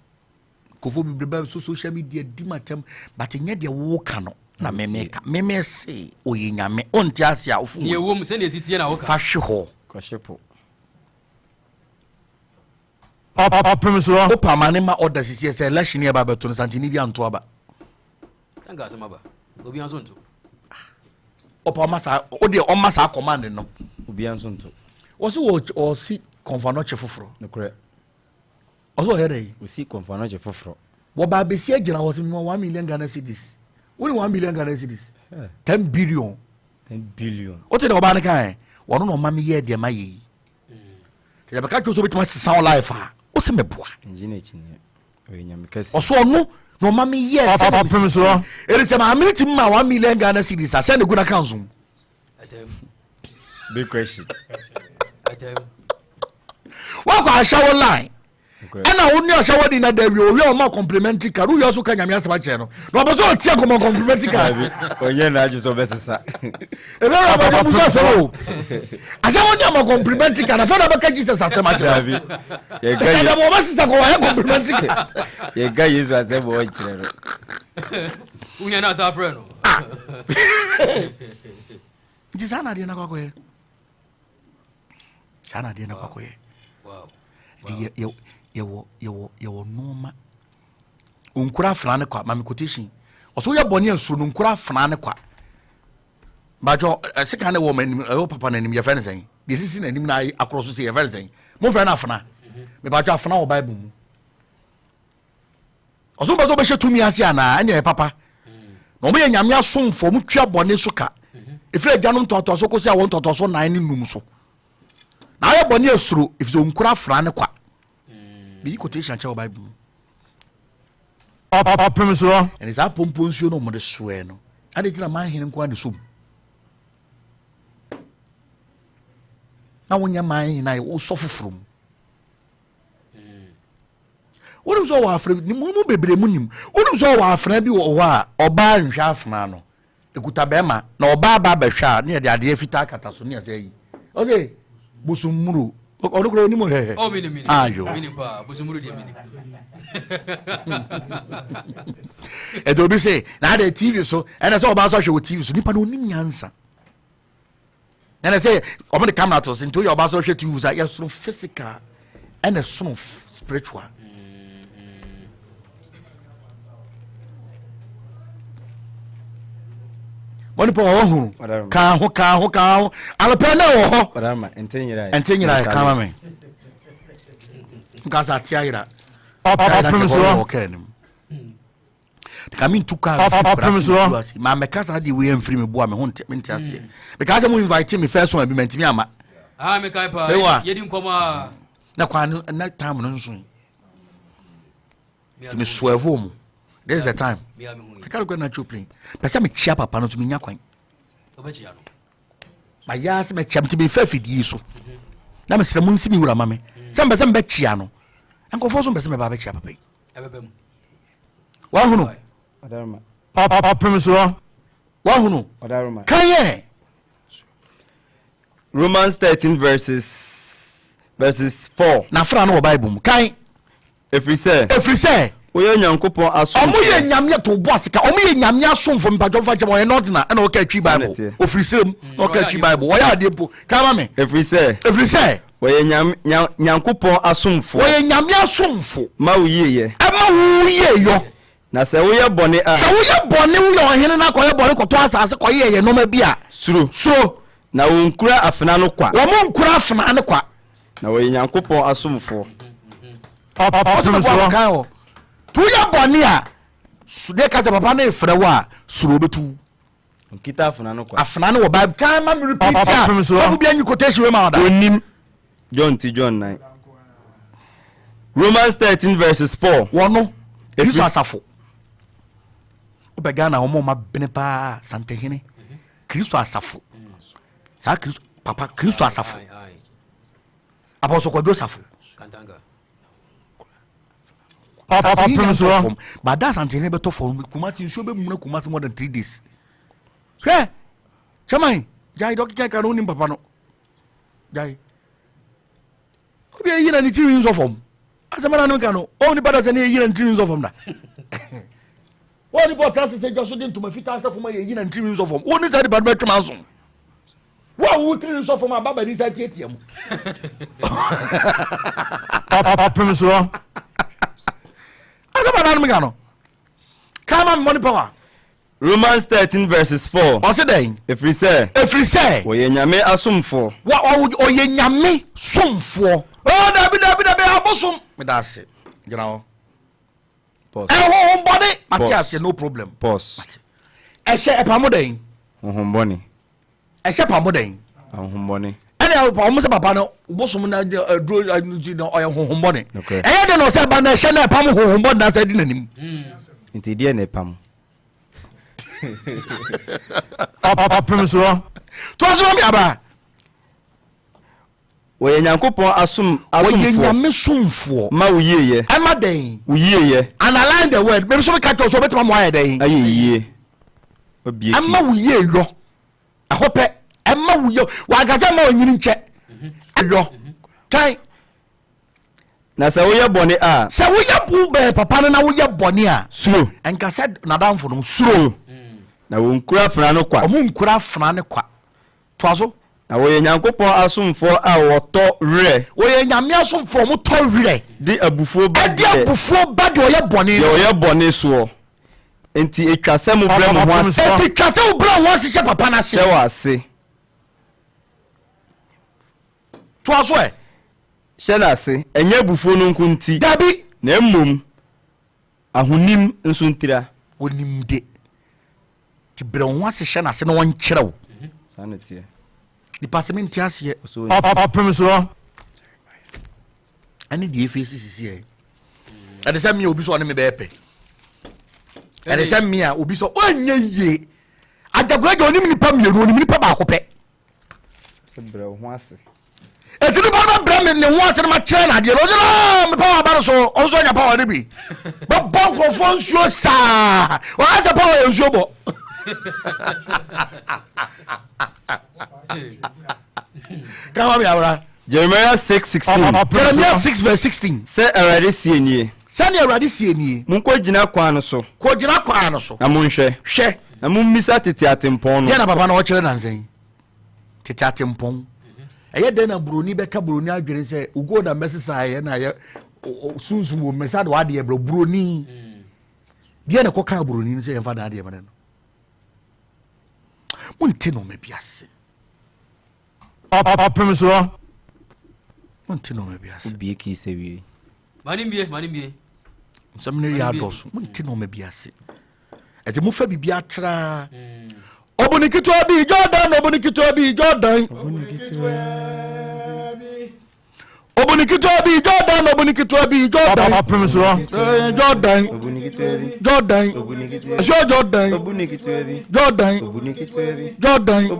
nkurɔfoɔ bebree bɛba so social media di matam but nyɛ deɛ woka no na memeka meme se ɔyɛ nyame ɔnte ase a wofo Neɛ ɛwom sɛdeɛ ɛsi teɛ na woka. fa hwe hɔ Kɔhye po. Ɔpem soɔ. wopa ma ne ma ɔda sisiɛ sɛ election yɛ ba bɛto no santene bi anto aba Nka asɛm aba. Obi nso nto. ɔpa ɔma saa wodeɛ ɔma saa command no Obiara nso nto. wɔ se wɔ ɔsi kɔnfanɔkye foforɔ Nokorɛ. ɔsɛ ɔyɛ dɛ yi Osi kɔnfanɔkye foforɔ. wɔba abɛsi agyina hɔ sɛ mema 1 million Ghana cedis wone 1 million Ghana cedis 10 billion 10 billion. wote dɛ ɔbaa no kaɛ wɔno na ɔma meyɛɛ deɛ mayɛ yi nti sɛ bɛka kyerɛ sɛ wobɛtumi asesa wo life a wo se meboa Ngye n'akyi neɛ. Ɔyɛ nyame kɛse. ɔso ɔno na ɔma meyɛɛ sɛ Ɔpem soɔ. ɛne sɛ maame no tumi ma 1 million Ghana cedis a sɛ ne gu no ka nsom Ɛtɛm. Big question. Ɛtɛm. woakɔ ahyɛ wo line Nokorɛ. ɛna wo ne ɔhyɛ wɔ ni na da wie owie ɔma complimentary card wowie so ka nyame asɛm akyerɛ no na ɔpɛ sɛ ɔtia kɔmɔ complimentary card Dabi. Ɔnyɛ n'adwene sɛ ɔbɛsesa. ɛbɛrɛ abɛde mu sɛ sɛ o ahyɛ wo ne ama complimentary card afei na bɛka Jesus asɛm akyerɛ Dabi. Yɛka ɛdɛ Ye- bɔ ɔbɛsesa kɔ wɔyɛ complimentary card yɛka Yesu asɛm wɔ ɔnkyerɛ no. Wonya no asa afrɛ no. nti saa na adeɛ no akɔ akɔyɛ saa na adeɛ no akɔ akɔyɛ Wow. nti yɛwɔ nneɛma onkura afena ne kwa maame quotation ɔsɛ woyɛ bɔne asuro no nkura afena ne kwa bàtɔ ɛsika ne wɔ ma anim ɛwɔ papa n'anim yɛfrɛ ne sɛn deɛ sisi n'anim na ayi akorɔ so si yɛfrɛ ne sɛn mo fɛ no afena mebàtɔ afena wɔ bible mu ɔsɛ wopɛ sɛ wobɛhyɛ tumi ase anaa ɛne ɛyɛ papa na ɔmo yɛ nyame asomfo ɔmo tua bɔne so ka ɛfiri agyanom ntoatoaso kɔsi a wɔn ntoatoaso nan ne num so na ayɛ bɔne asuro ɛfiri sɛ ɔnkura afena ne kwa meyi quotation kyɛ wɔ bible mu Ɔpem soɔ. ɛne saa pompo nsuo no ɔmode soɛ no ade nti na manhene nko ade som na wonyɛ manhene a wosɔ foforɔ mu wonim sɛ ɔwɔ afra bi mu bebree mu nim wonim sɛ ɔwɔ afra bi wɔ hɔ a ɔbaa nhwɛ afena no ekuta bɛrima na ɔbaa ba bɛhwɛ a ne yɛde adeɛ fitaa kata so ne yɛsɛ yi ɔsɛ bosommuro ɔno koraa onim hɛhɛ Oh, minim minim. ayo Minim paa. Bosomuru deɛ minim. ɛdɛ obi sɛ na adɛ tv so ɛnɛ sɛ ɔbaa so ahwɛ wɔ tv so nipa no onim nyansa ɛnɛ sɛ ɔmo de camera to so nti oyɛ ɔbaa so hwɛ tv so a yɛsoro physical ɛna ɛsono spiritual wɔn nipa wɔn hunu Ɔdarima. kaa ho kaa ho kaa ho alɔpɛ na wɔ hɔ Ɔdarima nte nyera. ɛnte nyina yɛ kama me nka sɛ ate ayera Ɔpem soɔ. ɔkaa anim ka mentu kaa Ɔpem soɔ. ma mɛka saa deɛ wei amfiri me boa me ho mente aseɛ mekaa sɛ mo invite me first one bi mantimi ama Ah, mekae paa. Mewa. Yɛdi nkɔmmɔ a. na kwan no na time no nso Me a nti meswerve mu this is the time Me a mehu yi. ɛka no kora natural plane pɛ sɛ mekyia papa no nso menya kwan Wobɛkyia no. mayɛ sɛ mɛkyia nti mefa afidie so na mesrɛ mo nsi me wura ma me sɛ mpɛ sɛ mebɛkyia no nkurɔfoɔ so mpɛ sɛ mɛba bɛkyia papa yi Ɛbɛbɛ mu. wahunu Ɔdarima. Ɔpem soɔ. wahunu Ɔdarima. kan yɛ Romans 13 verses 4. na afra no wɔ bible mu kan Ɛfiri sɛ ɛfiri sɛ Woyɛ Nyankopɔn asomfoɔ. Ɔmo yɛ Nyame to bo ase ka ɔmo yɛ Nyame asomfoɔ mpakyɛw fa kyɛm ɔyɛ nɔdena ɛna ɔka twi bible ofiri serem na ɔka twi bible ɔyɛ adeɛ mpo ka ma me. Ɛfiri sɛ. Ɛfiri sɛ. Wɔyɛ Nyame nya Nyankopɔn asomfoɔ. Wɔyɛ Nyame asomfo. Ma wo yieyɛ. Ɛma wo yieyɔ. Na sɛ woyɛ bɔne a. Sɛ woyɛ bɔne woyɛ ɔhene na kɔyɛ bɔne kɔtɔ asase kɔyɛ yɛ nneɛma bi a. Suro. Suro. Na wɔnkura afena no kwa. Wɔn nkura afena no kwa. Na wɔyɛ Nyankopɔn asomfoɔ. Ɔpem soɔ. To woyɛ bɔne a, deɛ ka sɛ papa no efrɛ wo a, suro obetu. Nkita afena no kwa. Afena no wɔ Bible. Kan ma mi repeat a, sɔfo bi anyi quotation wei ma ɔda. Onim. John ti John 9. Romans 13 verses 4. Wɔno, Kristo asafo. Wobɛ Ghana wɔn ɔma bene paa Santehene. Kristo asafo. Saa Kristo papa Kristo asafo. Apɔsɔ Kwadwo Safo. Ɔpem soɔ. Bada Asantehene bɛtɔ fam Kumasi nsuo bɛmuna Kumasi more than 3 days. Hwɛ chairman gyae dɛ ɔkeka ka no wonim papa no gyae obi eyi na ne tiri nsɔ fam asɛm na ne ka no ɔwɔ nipa da sɛ ne eyi na ne tiri nsɔ fam da wɔn nipa ɔtra sese dwa so de ntoma fitaa sɛ fam a yɛyi na ne tiri nsɔ fam wɔn ne saa nipa no bɛtwem aso wo a wo tiri nsɔ fam a baba ni sa tiatia mu. Ɔpem soɔ. Asɛm a nanom ka no kama money power. Romans 13 verses 4. Ɔse dɛn? Ɛfiri sɛ. Ɛfiri sɛ. Wɔyɛ Nyame asomfoɔ. Wɔ ɔyɛ Nyame somfoɔ. Oh, dabi dabi dabi abosom. Meda ase. Gyina hɔ. Ɛhohombɔne. Mate aseɛ, no problem. Pause. Ɛhyɛ ɛpamo dɛn? Hohombɔne. Ɛhyɛ pamo dɛn? Ahohombɔne. Ɛna wɔn sɛ papa no bosom na aduro nti na ɔyɛ honhombɔne. Ɛyɛ dɛ na ɔsɛ ba na ɛhyɛ na ɛpam honhombɔne na asɛ di n'anim. Nti deɛ na ɛpam. Ɔpem soɔ. To aso ma mi aba. Wɔyɛ Nyankopɔn asom asomfoɔ. Wɔyɛ Nyame somfoɔ. Ma wo yieyɛ. Ɛma dɛn? Wo yieyɛ. Underline the word. Mimi so meka kyerɛ wo sɛ wobɛtumi ama woayɛ dɛn? Ayɛ yie. Wabie key. Ɛma wo yieyɔ. Ɛhɔ pɛ. Ɛma wo yɛ. Wanka sɛ ɛma onyini nkyɛ. Yɔ. Kan. Na sɛ woyɛ bɔne a. Sɛ woyɛ wo bɛn papa no na woyɛ bɔne a. Suro. Ɛnka sɛ n'adamfo no. Suro. Na wɔnkura afena no kwa. Wɔn nkura afena no kwa. Toa so. Na wɔyɛ Nyankopɔn asomfoɔ a wɔtɔ werɛ. Wɔyɛ Nyame asomfoɔ a wɔtɔ werɛ. De abufuo ba Ɛde deɛ. abufuo ba deɛ ɔyɛ bɔne no Deɛ so. ɔyɛ bɔne soɔ. Enti etwa sɛ mobrɛ mo ho ase. Enti twa sɛ wobrɛ wo ho ase hyɛ papa no ase. Hyɛ wɔ ase. Toa so ɛ. Hyɛ no ase, ɛnyɛ abufuo no nko nti. Dabi. Na mmom ahonim nso ntira. Wɔnim de. Nti brɛ wo ho ase hyɛ n'ase na ɔnkyerɛ wo. Saa na ɛteɛ. Nipa sɛ mente aseɛ. Ɔpem soɔ. Ɛne deɛ efi esi sisi yɛ. Ɛde sɛ mmea obi sɛ ɔne me bɛyɛ pɛ. Ɛde sɛ mmea obi sɛ ɔnyɛ yie. Agyagora gya onim nipa mmienu onim nipa baako pɛ. Sɛ brɛ wo ho ase. Eti nipa no bɛbrɛ me ne ho ase no makyerɛ no adeɛ no ɔsɛ no me power aba no so ɔno nso anya power no bi bɛbɔ nkurɔfoɔ nsuo saa ɔyɛ sɛ power yɛ nsuo bɔ. Kama mi awura. Jeremiah 6:16. Jeremiah 6 verse 16. Sɛ Awurade sie nie. Sɛdeɛ Awurade sie nie. Monkɔgyina kwan no so. Kɔgyina kwan no so. Na monhwɛ. Hwɛ. Na mommisa tete atempɔn no. Deɛ na papa na ɔkyerɛ nansa yi. Tete atempɔn. Ɛyɛ dɛn na buroni bɛka buroni adwene sɛ ugo na mɛsesa ɛyɛ na ɛyɛ sunsum wɔ mmɛsa de wadeɛ brɛ buroni. Deɛ na ɛkɔka buroni no sɛ yɛmfa n'adeɛ mmerɛ no. Monte nneɛma bi ase. Ɔpem soɔ. Monte nneɛma bi ase. Wobie kii sɛ wie. Mane mbie, mane mbie. Nsɛm no yɛ adɔso. Monte nneɛma bi ase. Ɛti mofa biribi atraa. Ɔbɔne ketewa bi Jordan, ɔbɔne ketewa bi Jordan. Ɔbɔne ketewa bi Jordan, ɔbɔne ketewa bi Jordan. Ɔpem soɔ. Jordan, Jordan, ɛsɛ Jordan, Jordan, Jordan, Jordan,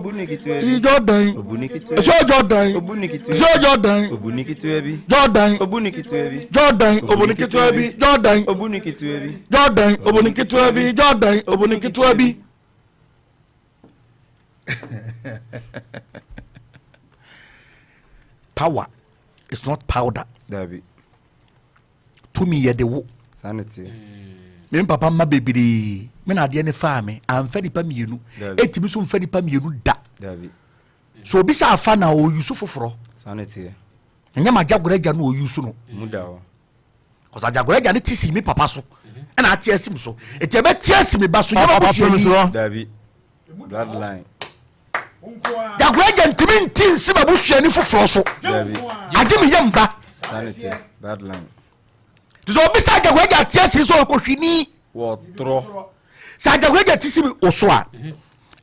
ɛsɛ Jordan, ɛsɛ Jordan, Jordan, Jordan, ɔbɔne ketewa bi Jordan, Jordan, ɔbɔne ketewa bi Jordan, ɔbɔne ketewa bi. Power is not powder. Dabi. Tumi yɛ de wo. Saa ne teɛ. Me papa mma bebree me na adeɛ ne faa me amfa nipa mmienu ɛtumi so mfa nipa mmienu da. So obi sɛ afa na ɔyusu foforɔ. Saa ne teɛ. Ɛnyɛ ma agyagorɔ agya no ɔyusu no. Mu da hɔ. Kɔsɛ agyagorɔ agya no te si me papa so ɛna ate asi me so. Ɛti ɛbɛte asi me ba so nyɛ ma busuani. Dabi. Bloodline. Gyagorɔ agya ntumi nti nsi ma busuani foforɔ so. Agye me yam ba. Saa ne teɛ. Bloodline. Te sɛ obi sɛ agyagorɔ agya ate asi so ɔkɔhwini. Wɔtorɔ. Sɛ agyagorɔ agya te si me o so a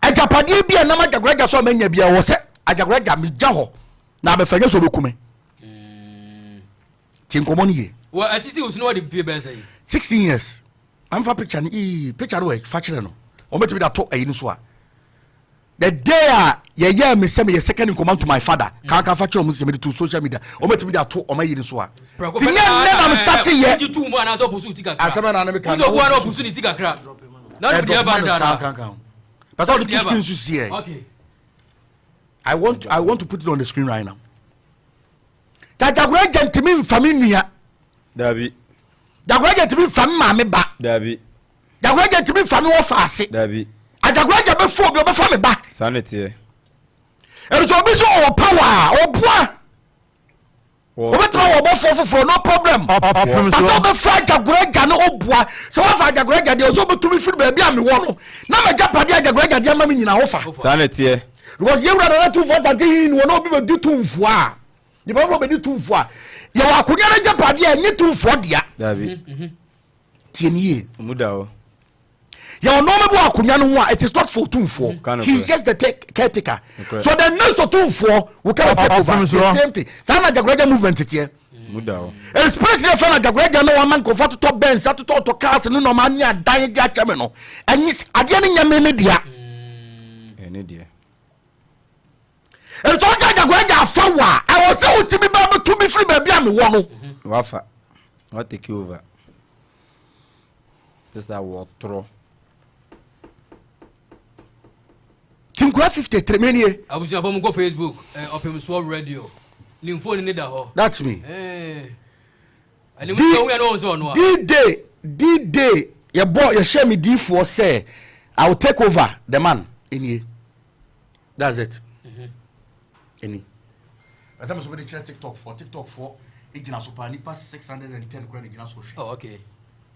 agyapadeɛ bi a nam agyagorɔ agya so a manya bi a wɔ sɛ agyagorɔ agya megya hɔ na abɛfa nyɛ sɛ ɔbɛku me. Ti nkɔmmɔ no ye. Wɔ ɛte si wo so na wɔde mfie bɛyɛ sɛ 16 years. Amfa picture no ii picture no wɔ fa kyerɛ no. Wɔbɛtumi de ato ayi no so a. The day a yɛyɛɛ me sɛ meyɛ second in command to my father. Kankan fa kyerɛ wɔn sɛ mede to social media. Wɔbɛtumi de ato wɔn ayi no so a. Prɛko Ti pɛ nyɛ nnɛ na me start yɛ. Wogye tuu mu anaasɛ ɔpusu ti kakra. Asɛm na ne meka no. Wosɛ obu ɔpusu ne ti kakra. Na ɔde deɛ ba no dada. But all the two screens you see. Okay. I want to put it on the screen right now. Jajagora agya ntumi nfa me nua. Dabi. Jagora agya ntumi nfa me maame ba. Dabi. Jagora agya ntumi nfa me wɔfa ase. Dabi. Ajagora agya bɛfa obi ɔbɛfa me ba. Saa ne teɛ. Ɛno sɛ obi sɛ ɔwɔ power a ɔboa. Obetuma wɔ ɔbɔfoɔ foforɔ no problem. Ɔsɛ ɔbɛfa agyagora agya no ɔboa sɛ wafa agyagora agya deɛ ɔsɛ ɔbɛtumi firi baabi a mewɔ no na magya padeɛ agyagora agya deɛ ama me nyinaa wofa. Saa na ɛteɛ. Because yɛwura nana tumfoɔ asante hin wɔ na obi bɛdi tumfoɔ a nipa foforɔ bɛdi tumfoɔ a yɛwɔ akonnwa no agya padeɛ a ɛnyɛ tumfoɔ dea. Dabi. Tie ne yie. Mu da hɔ. Yɛwɔ nneɛma bi wɔ akonnwa no ho a it is not for otumfoɔ. He is just the caretaker. So the next otumfoɔ will come and take over. The same thing. Saa na Ajagoraja movement teɛ. Spirit ne fɛ na Ajagoraja no wama nkurɔfoɔ atotɔ Benz atotɔ ɔtɔ cars ne nneɛma ne adan de akyɛ me no. Ɛnyɛ adeɛ no nyɛ me me dea. Nso ɔka Ajagoraja afa wo a ɛwɔ sɛ wotumi ba bɛtu bi firi baabi a mewɔ no. Wafa. Wa take over. Te sɛ wɔtorɔ. Ti nkura 53 menie. Abusuafo mu kɔ Facebook Ɔpemsoɔ Radio ne mfoni ne da hɔ. That's me. Ɛne mu sɛ woyɛ no wɔn sɛ ɔno a. D-Day D-Day yɛbɔ yɛhyɛ me diifoɔ sɛ I will take over the man enie. That's it. Eni. Ɛsɛ mo so bɛde kyerɛ TikTok foɔ TikTok foɔ egyina so paa nipa 610 kora na egyina so hwɛ. Oh okay.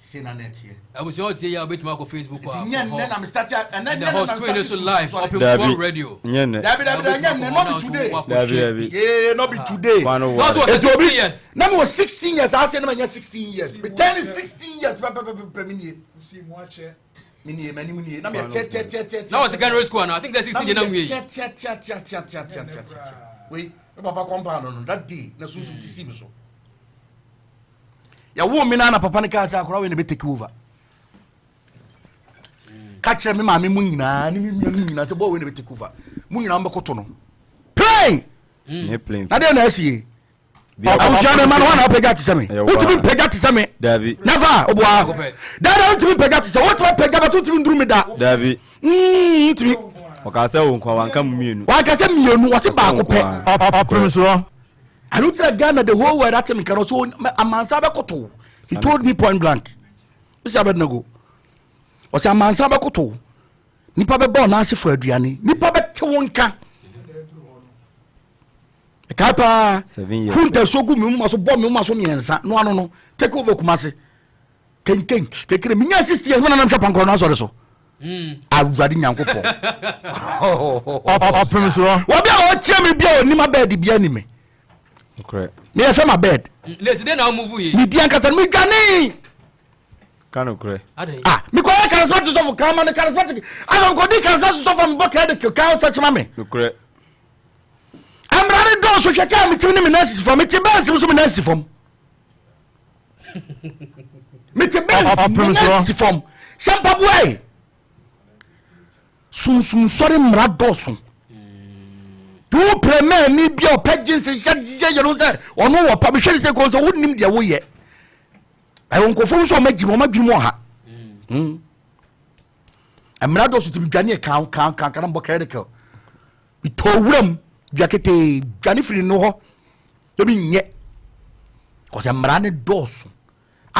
Sei na na ɛteɛ. Abusua ɔtie yɛ a wobɛtumi akɔ Facebook a. Nti nyɛ nnɛ na me start ɛnɛ nyɛ nnɛ na me start so live Ɔpemsoɔ Radio. Nyɛ nnɛ. Dabi dabi dabi nyɛ nnɛ not be today. Dabi dabi. Yeah not be today. Etu obi na mi wɔ 16 years ase na ma nyɛ 16 years. Me turn 16 years pɛpɛpɛpɛ mi nie. Mi nie m'anim nie na mi yɛ tiɛ tiɛ tiɛ tiɛ. Na wɔ secondary school ana I think sɛ 16 deɛ na nwie. Tiɛ tiɛ tiɛ tiɛ tiɛ tiɛ tiɛ tiɛ tiɛ. Wei me papa compound no that day na sunsun ti si mi so. Yɛwoo me na na papa no kaa sɛ akora wei na bɛ take over. Ka kyerɛ me maame mu nyinaa ne me nua no nyinaa sɛ bɔɔ wei na bɛ take over. Mu nyinaa mbɛkoto no. Plain! Na deɛ na asie. Abusua no ma no hɔ na wopagya te sɛ me. Wotumi mpagya te sɛ me. Never oboa. Dada wotumi mpagya te sɛ wotumi apagya bɛso wotumi nduru me da. Dabi. Wotumi. Ɔkaa sɛ wo nkoa wanka mu mmienu. Wanka sɛ mmienu wɔse baako pɛ. Ɔpem soɔ. Ɛno nti na Ghana the whole world ate me nka no so amansa bɛkoto. He told me point blank. Mr. Abednego. Ɔsɛ amansa bɛkoto. Nipa bɛbɔ ɔnan ase fo aduane. Nipa bɛte wo nka. Ɛkae paa. Hu ntasuo gu me moma so bɔ me moma so mmiɛnsa no ano no take over Kumase. Kenken kekere menya 60 years me nanam hwɛ pankɔrɔ no asɔre so. Awurade Nyankopɔn. Ɔpem soɔ. Obi a ɔtie me bia onim abɛɛde bia ni me. Meyɛ fɛ ma bed. Medi ankasa no medwane. Ah, mekɔyɛ charismatic sɔfo kama no charismatic. Afei mekɔdi charismatic sɔfo mebɔ credit ka sɛ kyema me. Mmara ne dɔɔso hwɛ kaa metimi ne me nurses fam. Mete bɛnsim so me nurses fam. Mete bɛnsim me nurses fam. Hyɛ mpaboa yi. Sunsum sɔre mmara dɔɔso. Wo pɛrɛmɛni bi a ɔpɛ gyinsi hyɛ yɛ no sɛ ɔno wɔ pa mehwɛ ne sɛ kɔn sɛ wonim deɛ woyɛ. Ɛwɔ nkurɔfoɔ nso a wɔagyi wɔn adwene mu ɔha. Mmara dɔɔso ti dwane kan kan kan kan mbɔ kɛrɛdɛkɛl. Metɔ wuram dua ketee dwane firi no hɔ. Ebi nyɛ. Kɔsɛ mmara ne dɔɔso.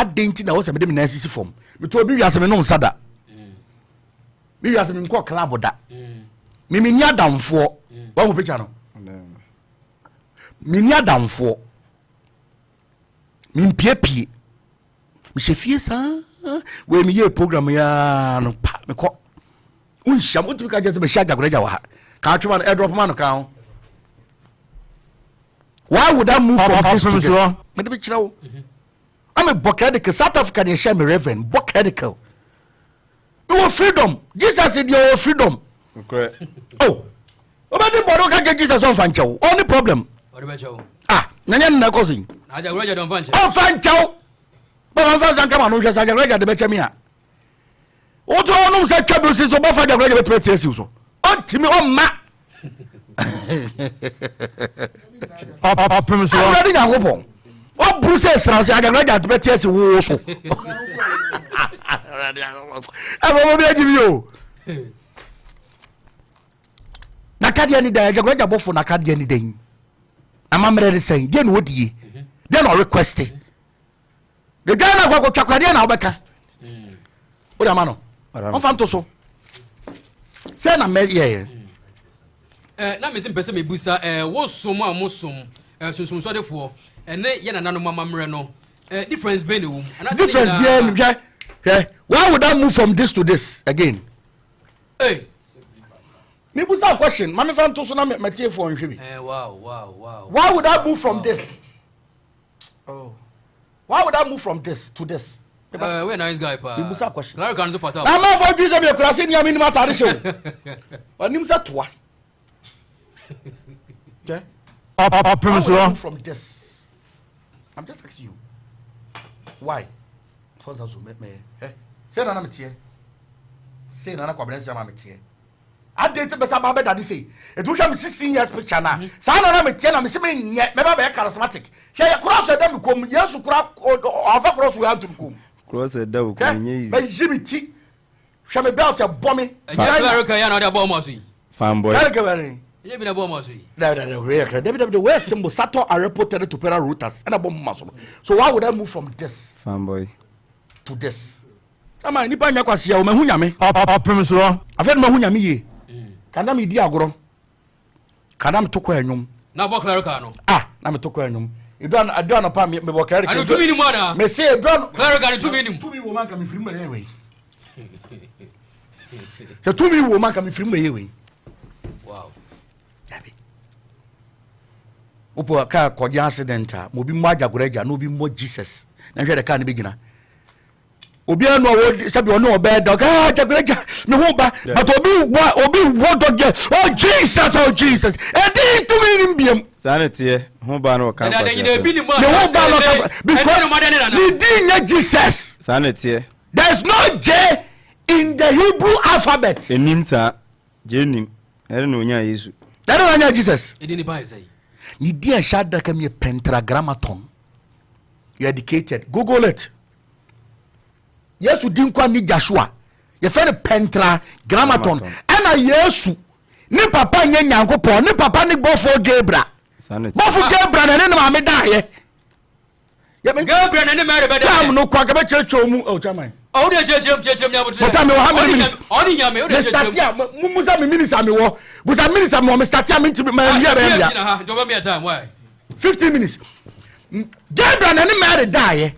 Adɛn nti na ɛwɔ sɛ mede me nan sisi fam? Metɔ obi wiase, menom nsa da. Me wiase, menkɔ club da. Me menni adamfoɔ. Wahu picture no? Menni adamfoɔ. Mempiepie. Mehyɛ fie saa. Wei meyɛɛ program yi ara no pa mekɔ. Wonhyia m, wotumi ka kyerɛ sɛ mehyia Agyakoragya wɔ ha. Ka atwema no, airdrop ma no ka ho. Why would I move from this to this? Mede bɛkyerɛ wo. Na mebɔ clerical. South Africa ne ɛhyɛ me reverend. Bɔ clerical. Mewɔ freedom. Jesus deɛ ɔwɔ freedom. Oh, wobɛdi bɔne woka kyerɛ Jesus ɔmfa nkyɛ wo. Ɔne problem. Ah, na nyɛ no na ɛkɔ so yi. Ɔmfa nkyɛ wo. Bàbá nfa nsa nka ma no nhwɛ sɛ Agyakoragya de bɛkyɛ me a. Wotu ɔnom sɛ twa bi si so bɔfo Agyakoragya bɛtumi atia siw so. Ɔntumi ɔmma. Ɔpem so. Awurade Nyankopɔn. Waburu sɛ sra sɛ Agyakoragya bɛte asi wo so. Ɛfɔ mo bi agyi bi o. N'akadeɛ ne dɛn? Agyakoragya bɔfo n'akadeɛ ne dɛn? Amammerɛ ne sɛn? Deɛ na ɔdie? Deɛ na ɔrequeste? De dwan no akɔ akɔtwa kora deɛ na wobɛka wode ama no ɔmfa nto so sɛ na mɛyɛɛ. Na mesi mpɛ sɛ mebusa wo som a mosom sunsumsɔdefoɔ ɛne yɛ nananom amammerɛ no, difference bɛn na ɛwɔ mu? Difference biara nim. Hwɛ hwɛ, why would I move from this to this again? Hey. Mebusa question ma mefa nto so na matiefoɔ nhwɛ bi. Wow. Why would I move from this? Oh. Why would I move from this to this? We nice guy paa. Mebusa question. Clerical nso fata. Na amanfoɔ dwi sɛ meyɛ kurase nea menim atade hyɛ o. Ɔnim sɛ toa. Okay. Ɔpem Why would I soɔ. move from this? I'm just asking you. Why? First of all, me me eh. Say na na meteɛ. Say na na kwabena nsia ma meteɛ. Adɛn nti bɛsa ba bɛdade sei? Ɛti wohwɛ me 16 years picture na saa na na meteɛ na mese menyɛ mɛba bɛyɛ charismatic. Hwɛ yɛ cross ɛda me kɔn mu. Yesu kora ɔfa cross wei anto me kɔn mu. Cross ɛda wo kɔn nyɛ easy. Hwɛ mɛyi me ti. Hwɛ me belt ɛbɔ me. Ɛnyɛ clerical yɛ na ɔde abɔ ɔmo aso yi. Fanboy. Clerical bɛn. Ɛnyɛ bi na ɛbɔ ɔmo aso yi. Dabi dabi wei yɛ clear. Dabi dabi wei yɛ symbol Sator Arepo Tene Tupera Rotas ɛna bɔ mo ma so no. So why would I move from this Fanboy. to this? Ama nipa nyɛ kwasia o, mahu Nyame. Ɔpem soɔ. Afei de mahu Nyame yie. Ka na medi agorɔ. Ka na meto kɔ ɛnwom. Na bɔ clerical no. Ah, na meto kɔ ɛnwom. Edu an edu anɔpa me mebɔ clerical. Ano tumi ni mu ana? Me se edu an. Clerical no tumi ni mu. Tumi wɔ mu anka mefiri mu bɛyɛ wei. Sɛ tumi wɔ mu anka mefiri mu bɛyɛ wei. Wow. Dabi. Wopɔ kaa kɔgye accident a, ma obi mmɔ agyagorɔ agya na obi mmɔ Jesus. Na hwɛ dɛ kaa no bɛgyina. Obiara nu a wɔ sɛbi ɔne ɔbɛɛ da ɔka ah jagbere gya me ho ba, but obi wa obi wɔ dɔgɛ, oh Jesus, oh Jesus, ɛdi ntumi ni biem. Saa na teɛ ho ba no ɔka Ɛna nkwasi nyina ebi asɛm. ni mu Ne ho ba no ɔka because ne din nyɛ Jesus. Saa na teɛ. There is no J in the Hebrew alphabet. Enim saa gye nim ɛne na onya Yesu. Ɛne na onya Jesus. Ɛdi ni ba yɛ sɛ. Ne din a ɛhyɛ adaka mu yɛ Pentagramaton. You educated, Google it. Yesu di nkwa ne Joshua yɛfrɛ no Pentagramaton. Ɛna Yesu ne papa nyɛ Nyankopɔn, ne papa ne bɔfoɔ Gabriel. Bɔfo Gabriel na ne ne maame daeɛ. Gabriel na ne Mary bɛda. Tam no kɔ akɛbɛ kyerɛkyerɛ mu ɔ chairman. Ɔwɔ de kyerɛkyerɛ mu kyerɛkyerɛ mu nyabotrɛ. Bɔtɔ mi wɔ ha many minutes. Ɔne nyame o de kyerɛkyerɛ mu. Mr. Tia mu musa mi minutes a mi wɔ busa minutes a mi wɔ Mr. Tia mi ntumi ma ewia bɛyɛ bia. Jɔba mi yɛ time why. 15 minutes. Gabriel na ne Mary daeɛ.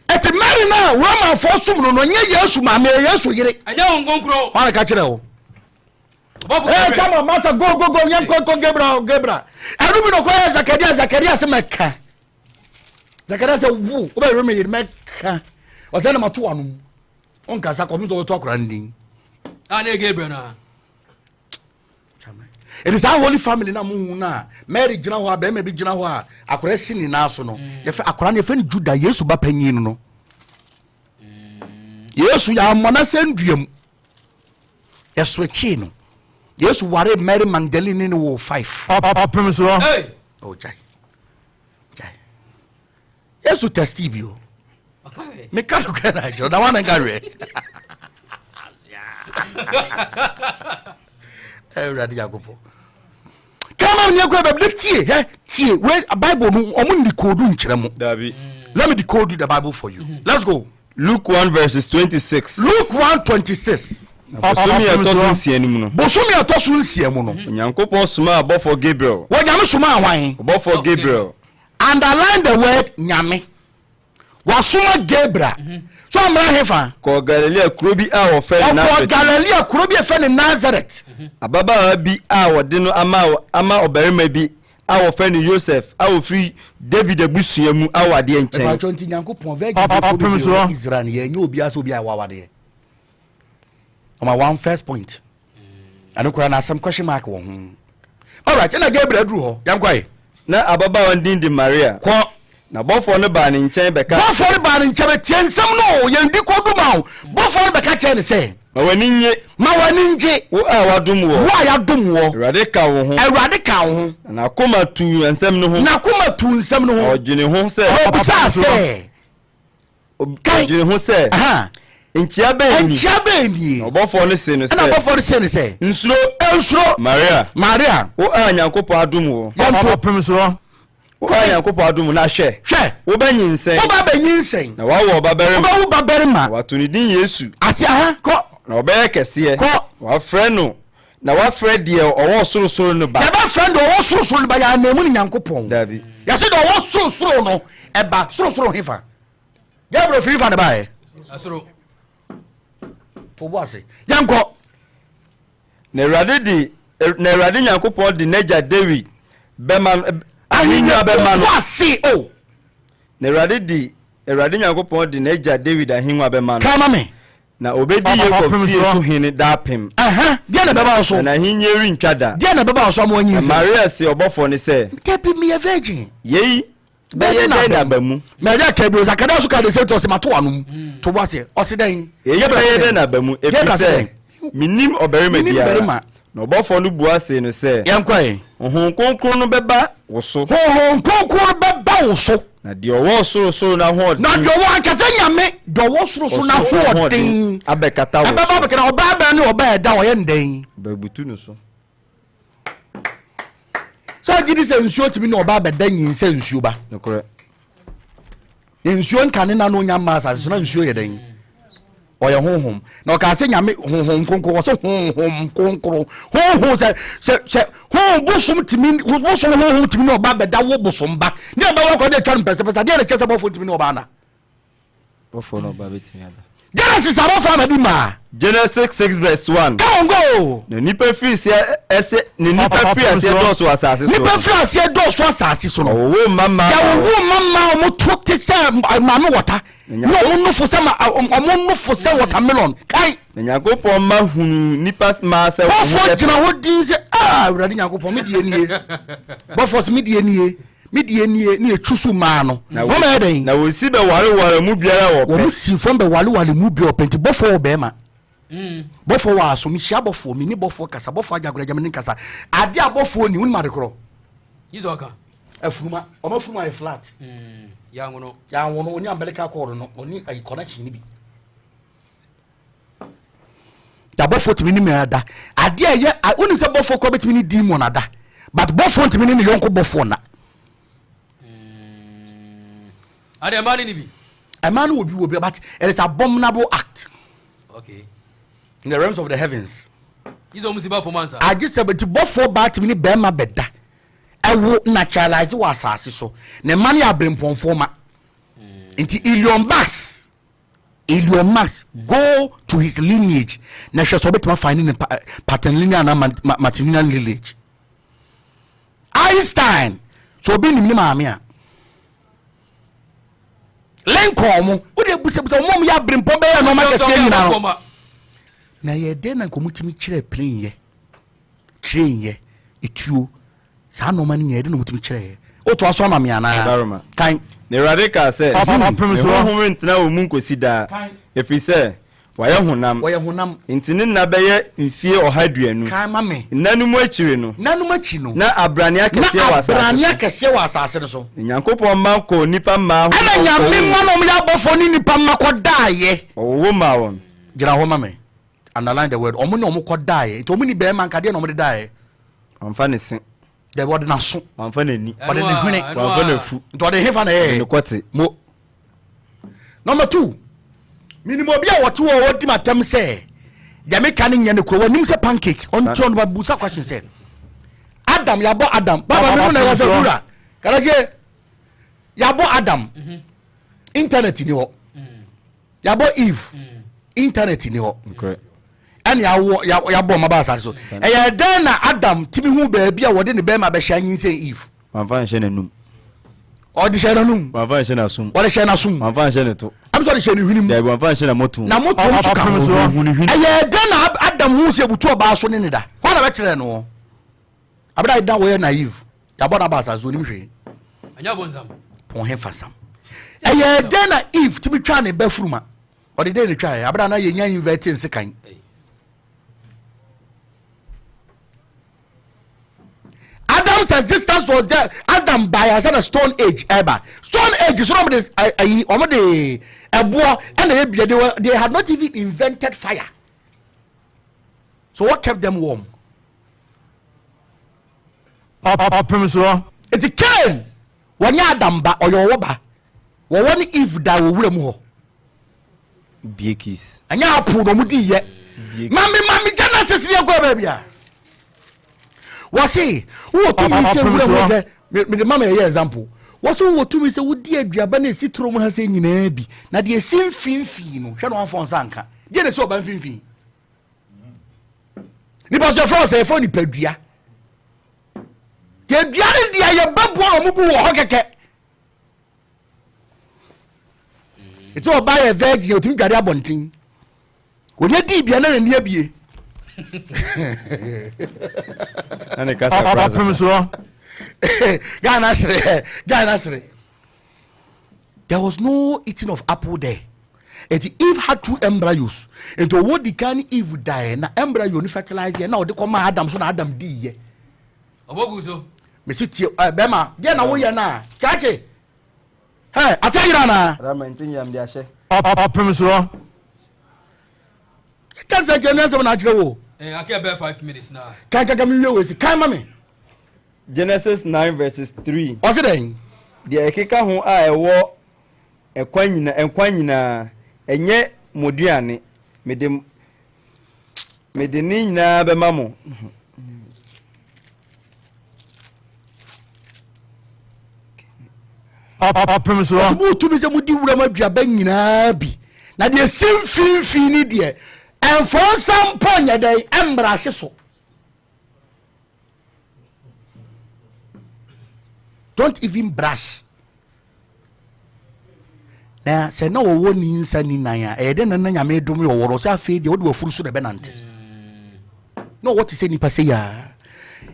Ɛte Mary no a Romanfoɔ som no no nyɛ Yesu maame, ɛyɛ Yesu yere. Ɛnyɛ wɔn nkonkron. Wɔn ka kyerɛ wo. Hey, come on, master, go, go, go, yɛn kɔ, kɔ, Gabriel, Gabriel. Ɛnu bi na ɔkɔ yɛ Zakaria, Zakaria sɛ mɛka. Zakaria sɛ wo, wobɛ yere me yere mɛka. Ɔsɛ na ma to ano mu. Ɔnkasa kɔmi sɛ ɔbɛto akora ne din. Ah, ne Gabriel na. Ɛdi saa Holy Family na mo hu na Mary gyina hɔ a bɛrima bi gyina hɔ a akora si ne nan so no. Yɛfɛ akora no yɛfɛ no Judah, Yesu ba panyin no no. Yesu yɛ amɔ na sɛ ndua mu. Yɛso akyii no. Yesu ware Mary Magdalene ne ne wɔ five. Ɔpem soɔ. Hey. Oh, jai. Jai. Yesu testi bi o. Meka no kɛ na akyerɛ na wana nka hwɛ. Awurade Nyankopɔn. Kama ne kɔ baabi na tie hɛ tie we Bible no ɔmo ni koodu nkyerɛ mo. Dabi. Let me decode the Bible for you. Let's go. Luke 1 verses 26. Luke 1 26. Na bosome a ɛtɔ so 6 no mu no. Bosome a ɛtɔ so 6 mu no. Onyankopɔn somaa ɔbɔfoɔ Gabriel. Onyame somaa hwan? Ɔbɔfoɔ Gabriel. Underline the word Nyame. Wasoma Gabriel. So ɔmmra hefa? Kɔɔ Galilea kuro bi a wɔfrɛ no Nasaret. Ɔkɔɔ Galilea kuro bi a wɔfrɛ no Nasaret. Ababaawa bi a wɔde no ama ama ɔbarima bi a wɔfrɛ no Yosef a ɔfiri David abusua mu awadeɛ nkyɛn. Ɛpatwɔ nti Nyankopɔn virgin fo bebree wɔ Israel no yɛnyɛ obiara sɛ obi a ɛwɔ awadeɛ. Ɔma one first point. Ɛno koraa na asɛm question mark wɔ ho. Alright, ɛna Gabriel duru hɔ. Yɛnkɔe. Na ababaawa no din de Maria. Kɔ. Na bɔfoɔ no baa ne nkyɛn bɛka. Bɔfoɔ no baa ne nkyɛn bɛtie nsɛm no o, yɛn di kɔ du ma o. Bɔfoɔ no bɛka kyerɛ ne sɛ. Ma w'ani nnye. Ma w'ani nnye. Wo a wɔadom woɔ. Wo a yɛadom woɔ. Awurade ka wo ho. Awurade ka wo ho. Na n'akoma tuu nsɛm no ho. N'akoma tuu nsɛm no ho. Na ɔdwene ho sɛ. Na ɔbisaa sɛ. Ɔdwene ho sɛ. Nkyea bɛn nie? Nkyea bɛn nie? Na ɔbɔfoɔ no see no sɛ. Ɛna ɔbɔfoɔ no see no sɛ. Nsuro. Nsuro. Maria. Maria. Wo a Nyankopɔn adom woɔ. Yɛnto. Ɔpem soɔ. Wo a Nyankopɔn adom wo, na hwɛ. Hwɛ. Wobɛnyinsɛn. Woba bɛnyinsɛn. Na woawo ɔbabarima. Wobɛwo babarima. Na wɔato ne din Yesu. Ase aha, kɔ. Na ɔbɛyɛ kɛseɛ. Kɔ. Wɔafrɛ no, na wɔafrɛ deɛ ɔwɔ ɔsorosoro no ba. Yɛbɛfrɛ no deɛ ɔwɔ sorosoro no ba, yɛananmu no Nyankopɔn. Dabi. Yɛse deɛ ɔwɔ sorosoro no ba, sorosoro hefa? Gabriel firi fa ne baeɛ? Ɛsoro. To bo ase. Yɛnkɔ. Na Awurade de, na Awurade Nyankopɔn de n'agya Dawid bɛma no, ahennwa bɛma no. To ase o. Na Awurade de, Awurade Nyankopɔn de n'agya Dawid ahennwa bɛma no. Ka ma me. Na obedi Yakob fie so hene daapem. Aha, deɛ na ɛbɛba wo so? Na n'ahenni rentwa da. Deɛ na ɛbɛba wo so ama wanyinsɛn? Na Maria see ɔbɔfoɔ no sɛ. Dabi, meyɛ virgin. Yei bɛyɛ dɛn na aba mu? Maria ka bio, Sakaria nso ka the same thing, ɔse mato w'ano mu. To bo aseɛ, ɔse dɛn? Eyi bɛyɛ dɛn na aba mu? Ɛfiri sɛ mennim ɔbarima biara. Na ɔbɔfoɔ no bua see no sɛ. Yɛnkɔ ɛ. Honhom Kronkron no bɛba wo so. Honhom Kronkron no bɛba wo so. Na deɛ ɔwɔ ɔsorosoro no ahoɔden. Na deɛ ɔwɔ ankasa Nyame, deɛ ɔwɔ sorosoro no ahoɔden. Abɛkata wo so. Ɛbɛba abɛkata, ɔbaa bɛn ne ɔbaa ɛda ɔyɛ no dɛn? Bɛbutu no so. Sɛ ɔgye di sɛ nsuo tumi ne ɔbaa bɛda nyin sɛ nsuo ba. Nokorɛ. Nsuo nka ne na na onya mma asase so na nsuo yɛ dɛn? Ɔyɛ honhom. Na ɔkaa sɛ Nyame honhom kronkron, ɔsɛ honhom kronkron. Honhom sɛ sɛ sɛ honhom bosom tumi bosom honhom tumi ne ɔbaa bɛda wo bosom ba. Ne ɔbaa wakɔ de atwa no mpɛsɛpɛsɛ. Adeɛ na kyerɛ sɛ bɔfoɔ tumi ne ɔbaa na. Bɔfoɔ na ɔbaa bɛtumi ada. Genesis abɔfoɔ abɛdi maa. Genesis 6 verse 1. Come on go. Na nipa firi aseɛ ɛsɛ na nipa firi aseɛ dɔɔso wɔ asase so. Nipa firi aseɛ dɔɔso asase so no. Ɔwowoo mma mmaa. Yɛwowoo mma mmaa wɔn to te sɛ maame wɔta. Ne wɔn nofo sɛ ma wɔn nofo sɛ watermelon. Kai. Na Nyankopɔn mma hunu nipa mmaa sɛ wɔn ho Bɔfoɔ yɛ gyina fɛ. hɔ din sɛ ah Awurade Nyankopɔn me deɛ nie. Bɔfoɔ sɛ me deɛ nie. Me deɛ nie ne yɛtwu so mmaa no. Na Wɔn yɛ dɛn? Na wɔsi bɛwareware mu biara a wɔpɛ. Wɔn si fam bɛwareware mu biara wɔpɛ. Nti bɔfoɔ wɔ bɛrima. Bɔfoɔ wɔ aso. Mehyia bɔfoɔ, me ne bɔfoɔ kasa. Bɔfoɔ agya agorɔ agya me ne kasa. Adeɛ a bɔfoɔ ni, wonim ade korɔ? Yi sɛ ɔka. Afuruma. Wɔn afuruma yɛ flat. Yɛanwono. Yɛanwono. Ɔni umbilical cord no. Ɔni ayi connection no bi. Da bɔfoɔ tumi ne me ada. Adeɛ a ɛyɛ, wonim sɛ bɔfoɔ koraa bɛtumi ne demon ada. But bɔfoɔ ntumi ne ne yɔnko bɔfoɔ na. Adeɛ mmaa ne ne bi. Mmaa no wɔ bi wɔ bi but it is abominable act. Okay. In the realms of the heavens. Yi sɛ wɔn si ba fam ansa. Agye sɛ bɛti bɔfoɔ baa tumi ne bɛrima bɛda. Ɛwo naturalize wɔ asase so. Ne mma no yɛ abirempɔnfoɔ ma. Nti Elon Musk Elon Musk go to his lineage na hwɛ sɛ ɔbɛtumi afind ne paterlineal anaa matrilineal lineage. Einstein sɛ obi nim ne maame a Lincoln mo wode busabusa wɔn a wɔyɛ abirempɔ bɛyɛ nneɛma kɛseɛ nyinaa no na yɛ dɛn na nka wɔtumi kyerɛ plane yɛ train yɛ etuo Saa nnoɔma no nyinaa, ɛde na wɔtumi kyerɛeɛ. Wotoa so ama me anaa? Barima. Kan. Na Awurade kaa sɛ, Ɔpem Me soɔ. honhom rentena wɔn mu nkɔsi daa, ɛfiri sɛ wɔayɛ honam. Wɔyɛ honam. Enti ne nna bɛyɛ mfeɛ ɔha aduonu. Kan ma me. Nna no mu akyiri no. Nna no mu akyi no. Na abrane akɛseɛ Na wɔ asase abrane so. akɛseɛ wɔ asase no so. Na Nyankopɔn mma kɔɔ nnipa mmaa ho Ɛna kɔwoo Nyame mma wɔn. na wɔyɛ abɔfoɔ ne nnipa mma kɔdaeɛ. Wɔwowo maa wɔn. Gyina hɔ ma me. Underline the word. Wɔn ne wɔn kɔdaeɛ. Nti wɔn ni bɛrima nka deɛ na wɔn de daeɛ. Wamfa ne se. Dabi, ɔde n'aso. Wamfa n'ani. Ɔde ne hwene. Wamfa n'afu. Nti ɔde hefa na ɛyɛɛ? Ɔde ne kɔte. Mo. Number two, menim obi a wɔte hɔ a wɔdi m'atɛm sɛ deɛ meka no nyɛ no kuro wɔnim sɛ pancake ɔnti ɔno babusa question sɛ Adam yɛabɔ Adam baba me mu na ɛwɔ sɛ wura karakye yɛabɔ Adam mhm. internet ni hɔ mm. yɛabɔ Eve mm. internet ni hɔ ɛne awɔ yɛabɔ ɔma ba asase so ɛyɛ dɛn na Adam tumi hu baabi a wɔde ne bɛrima bɛhyɛ anyinsɛn Eve Wamfa anhyɛ n'anum. Ɔde hyɛ n'anum. Wamfa anhyɛ n'asom. Ɔde hyɛ n'asom. Wamfa anhyɛ ne to. Ɛmu sɛ ɔde hyɛ ne hwenem. Daabi, wamfa anhyɛ n'amɔtoom. N'amɔtoom nso ka ho. Ɛyɛ dɛn na Adam hu sɛ ebutu ɔbaa so ne ne da? Hwan na bɛkyerɛ no? Abena yi da wɔyɛ naive. Yabɔ n'aba asase so onim hwee. Ɛnyɛ ɔbɔnsam. Pɔn he fasam. Ɛyɛ dɛn na Eve tumi twaa ne ba furuma? Ɔde dɛn na etwaeɛ? Abena na yɛnya invert nsekan. Adam's existence was there Adam by ansa na stone age ɛba stone age so na wɔn de ayi wɔn de ɛboɔ ɛna yɛ bia they were they had not even invented fire so what kept them warm. Ɔpem soɔ. Eti Cain wɔnyɛ Adam ba ɔyɛ ɔwɔ ba wɔwɔ ne Eve da wɔ wura mu hɔ. Bie kiss. Ɛnyɛ apple na wɔn di yɛ. Mami mami Genesis ni ɛkɔ baabi a. Wɔsi wowɔ tumi sɛ wura mu hwɛ mede mama ɛyɛ example. Wɔsi wowɔ tumi sɛ wodi aduaba na esi turo mu ha sɛ nyinaa bi na deɛ esi mfimfini no hwɛ na wɔn afɔ nsa nka deɛ na esi ɔba mfimfini. Nipa sɛ fɛn sɛ yɛfɛ nipadua. Deɛ dua ne deɛ yɛbɛboa na wɔn bu wɔ hɔ kɛkɛ. Ɛti ɔbaa yɛ virgin ɔtumi dware abɔnten ɔnya dii bia na n'ani abie. Ɔpem soɔ. Ghana sere Ghana sere. There was no eating of apple there. Eti Eve had two embryos. Eti ɔwɔ di kan Eve daeɛ na embryo no fertilize yɛ na ɔde kɔ maa Adam so na Adam dii yɛ. Ɔbɔ gu so. Mesi tie ɛ bɛrima deɛ na woyɛ no a krakye ɛ ate ayera anaa. Rama nti nyam de ahyɛ. Ɔpem soɔ. Ka sɛ kyerɛ ne nsɛm na akyerɛ wo. Eh, aka ɛbɛyɛ 5 minutes na. Kan kaka mi wie wei si kan ma me. Genesis 9 verses 3. Ɔse dɛn? Deɛ ɛkeka ho a ɛwɔ ɛkwan nyina nkwa nyinaa, ɛnyɛ mo aduane, mede mede ne nyinaa bɛma mo. Ɔpem soɔ. Ɔsɛ mo tumi sɛ modi wuram aduaba nyinaa bi, na deɛ ɛsi mfimfini deɛ, ɛmfa nsa mpo nyɛ dɛn ɛmmra ahye so. Don't even brush. Na sɛ na wɔwɔ ne nsa ni nan a, ɛyɛ dɛ na na Nyame dom yɛ ɔwɔ no, sɛ afei deɛ wode wafuru so na ɛbɛnante. Na ɔwɔ te sɛ nipa sɛ yaa.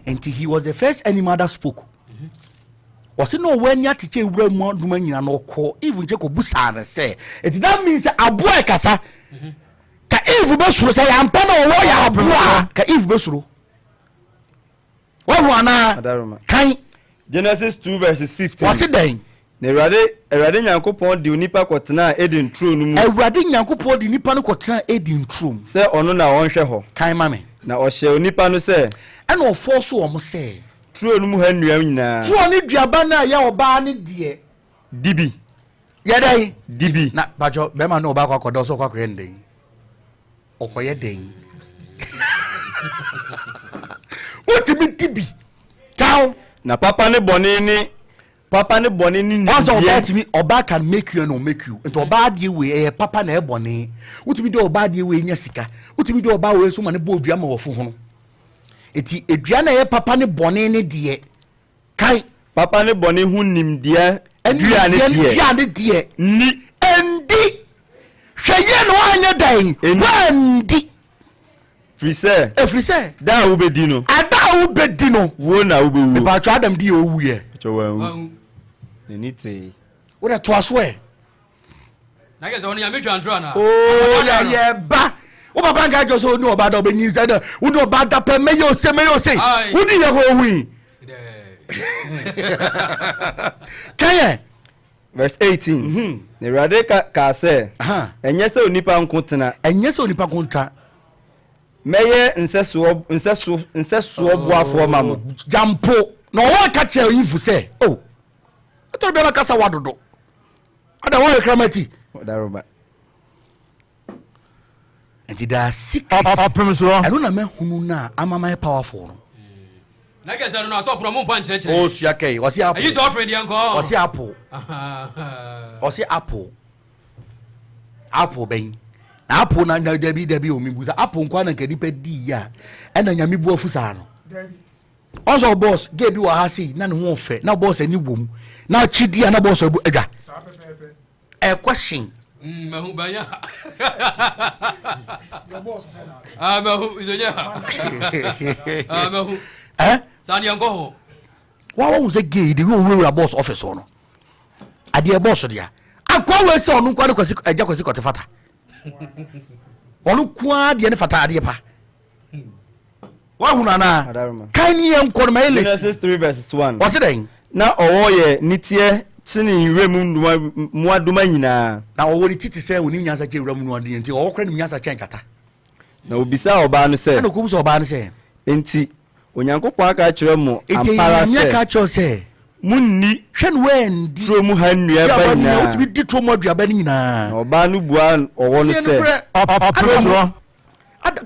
Nti he was the first animal that spoke. Ɔsɛ na ɔwɔ ani atekyɛ ewura mu aduma nyina na ɔkɔ Eve nkyɛn kɔ busaa no sɛ, nti that means sɛ aboa ɛkasa. Ka Eve bɛsuro sɛ yɛampa na ɔwɔ yɛ aboa, ka Eve bɛsuro. Wahu anaa? Adaroma. Kan. Genesis 2 verses 15. Wɔse dɛn? Na Awurade, Awurade Nyankopɔn de onipa kɔtenaa Eden turo no mu. Awurade Nyankopɔn de nipa no kɔtenaa Eden turo mu. Sɛ ɔno na ɔnhwɛ hɔ. Kan ma me. Na ɔhyɛɛ onipa no sɛ. Ɛna ɔfɔɔso wɔn sɛ. Turo no mu ha nnua nyinaa. Turo ne duaba no a ɛyɛ ɔbaa no deɛ. Di bi. Yɛ dɛn? Di bi. Na patwɔ, bɛrima ne ɔbaa kɔ akɔda ɔsɛ ɔkɔ akɔyɛ ne dɛn? Ɔkɔyɛ dɛn? Wotumi di bi. Kaw. Na papa ne bɔne ne papa ne bɔne ne nimdeɛ. Ɔsɛ ɔbaa tumi, ɔbaa can make you and unmake you. Nti ɔbaa adeɛ wei ɛyɛ papa na ɛyɛ bɔne. Wotumi de ɔbaa adeɛ wei nya sika. Wotumi de ɔbaa wei nso ma ne bɔ odua ma wɔfo hono. Nti edua na ɛyɛ papa ne bɔne ne deɛ. Kan. Papa ne bɔne ho nimdeɛ dua ne deɛ. Dua ne deɛ. Nni. Ɛndi. Hwɛ yie na woanyɛ dɛn? Woandi. Firi sɛ. Ɛfiri sɛ. Da a wobɛdi no. Ada a wobɛdi no. Wuo na wobɛwuo. Mepatwa Adam di yɛ owuiɛ. Patwa wanwu. N'ani tee. Wode toa so ɛ. Na kɛ sɛ ɔno Nyame twa ntorɔ anaa? Oo yɛ yɛ ba. Wo papa nka kyerɛ sɛ wo ne ɔbaa da ɔbɛnyinsɛn dɛ wo ne ɔbaa da pɛ mɛyɛ ose mɛyɛ ose. Wodi yɛ kɔ ohui. Kɛyɛ. Verse 18. Mm-hmm. Na Awurade ka kaa sɛ, ɛnyɛ sɛ onipa nko tena. Ɛnyɛ sɛ onipa nko tena. Mɛyɛ nsɛsoɔ nsɛso nsɛsoɔ boafoɔ ma mo. Jampo na ɔwɔ ka kyerɛ Eve sɛ, oh, ɛtɔ biara kasa wa dodo. Ada wɔn yɛ kramati. Ɔdaroma. Nti there are secrets. Ɔpem soɔ. Ɛno na mahunu no a ama mayɛ powerful no. Na kɛ sɛ no no asɔfo no momfa nkyerɛkyerɛ. O sua kɛyi ɔsi apple. Ɛyi sɛ ɔfere deɛ nkɔ. Ɔsi apple. Ɔsi apple. Apple bɛn. Na apple na na dabi dabi omi busa apple nkwa na nka nipa di ya ɛna nyame bu afu saa no. Ɔsɔ boss gay bi wɔ ha sei na ne ho ɔfɛ na boss ani wom na akyi di a na boss abu adwa. Ɛ question. Mm, mahu banya. Ah, mahu izonya. Ah, mahu. Eh? Sani yanko ho. Wa wa sɛ gay de wo wura boss office hɔ no. Adeɛ boss dea. Akwa we sɛ ɔno nkwa ne kwasi agya kwasi kɔte fata. Ɔno nkoa deɛ ne fata adeɛ pa. Wahunu anaa? Kan ni yɛn nkɔ no ma yɛ late. Genesis 3 verse 1. Ɔse dɛn? Na ɔwɔ yɛ niteɛ kyene nwuram mmoadoma nyinaa. Na ɔwɔ ne ti te sɛ onim nyansa kyɛn wuram mmoadoma nti ɔwɔ koraa nim nyansa kyɛn gyata. Na obisaa ɔbaa no sɛ. Ɛna ɔkɔbisa ɔbaa no sɛ. Enti Onyankopɔn aka akyerɛ mo Enti ampa ara Nyame sɛ. aka akyerɛ wo sɛ. Monnni. Hwɛ no woanndi. Turo mu ha nnuaba nyinaa. Wotumi di turo mu aduaba no nyinaa. Na ɔbaa no buaa ɔwɔ no sɛ. Ɔpem soɔ.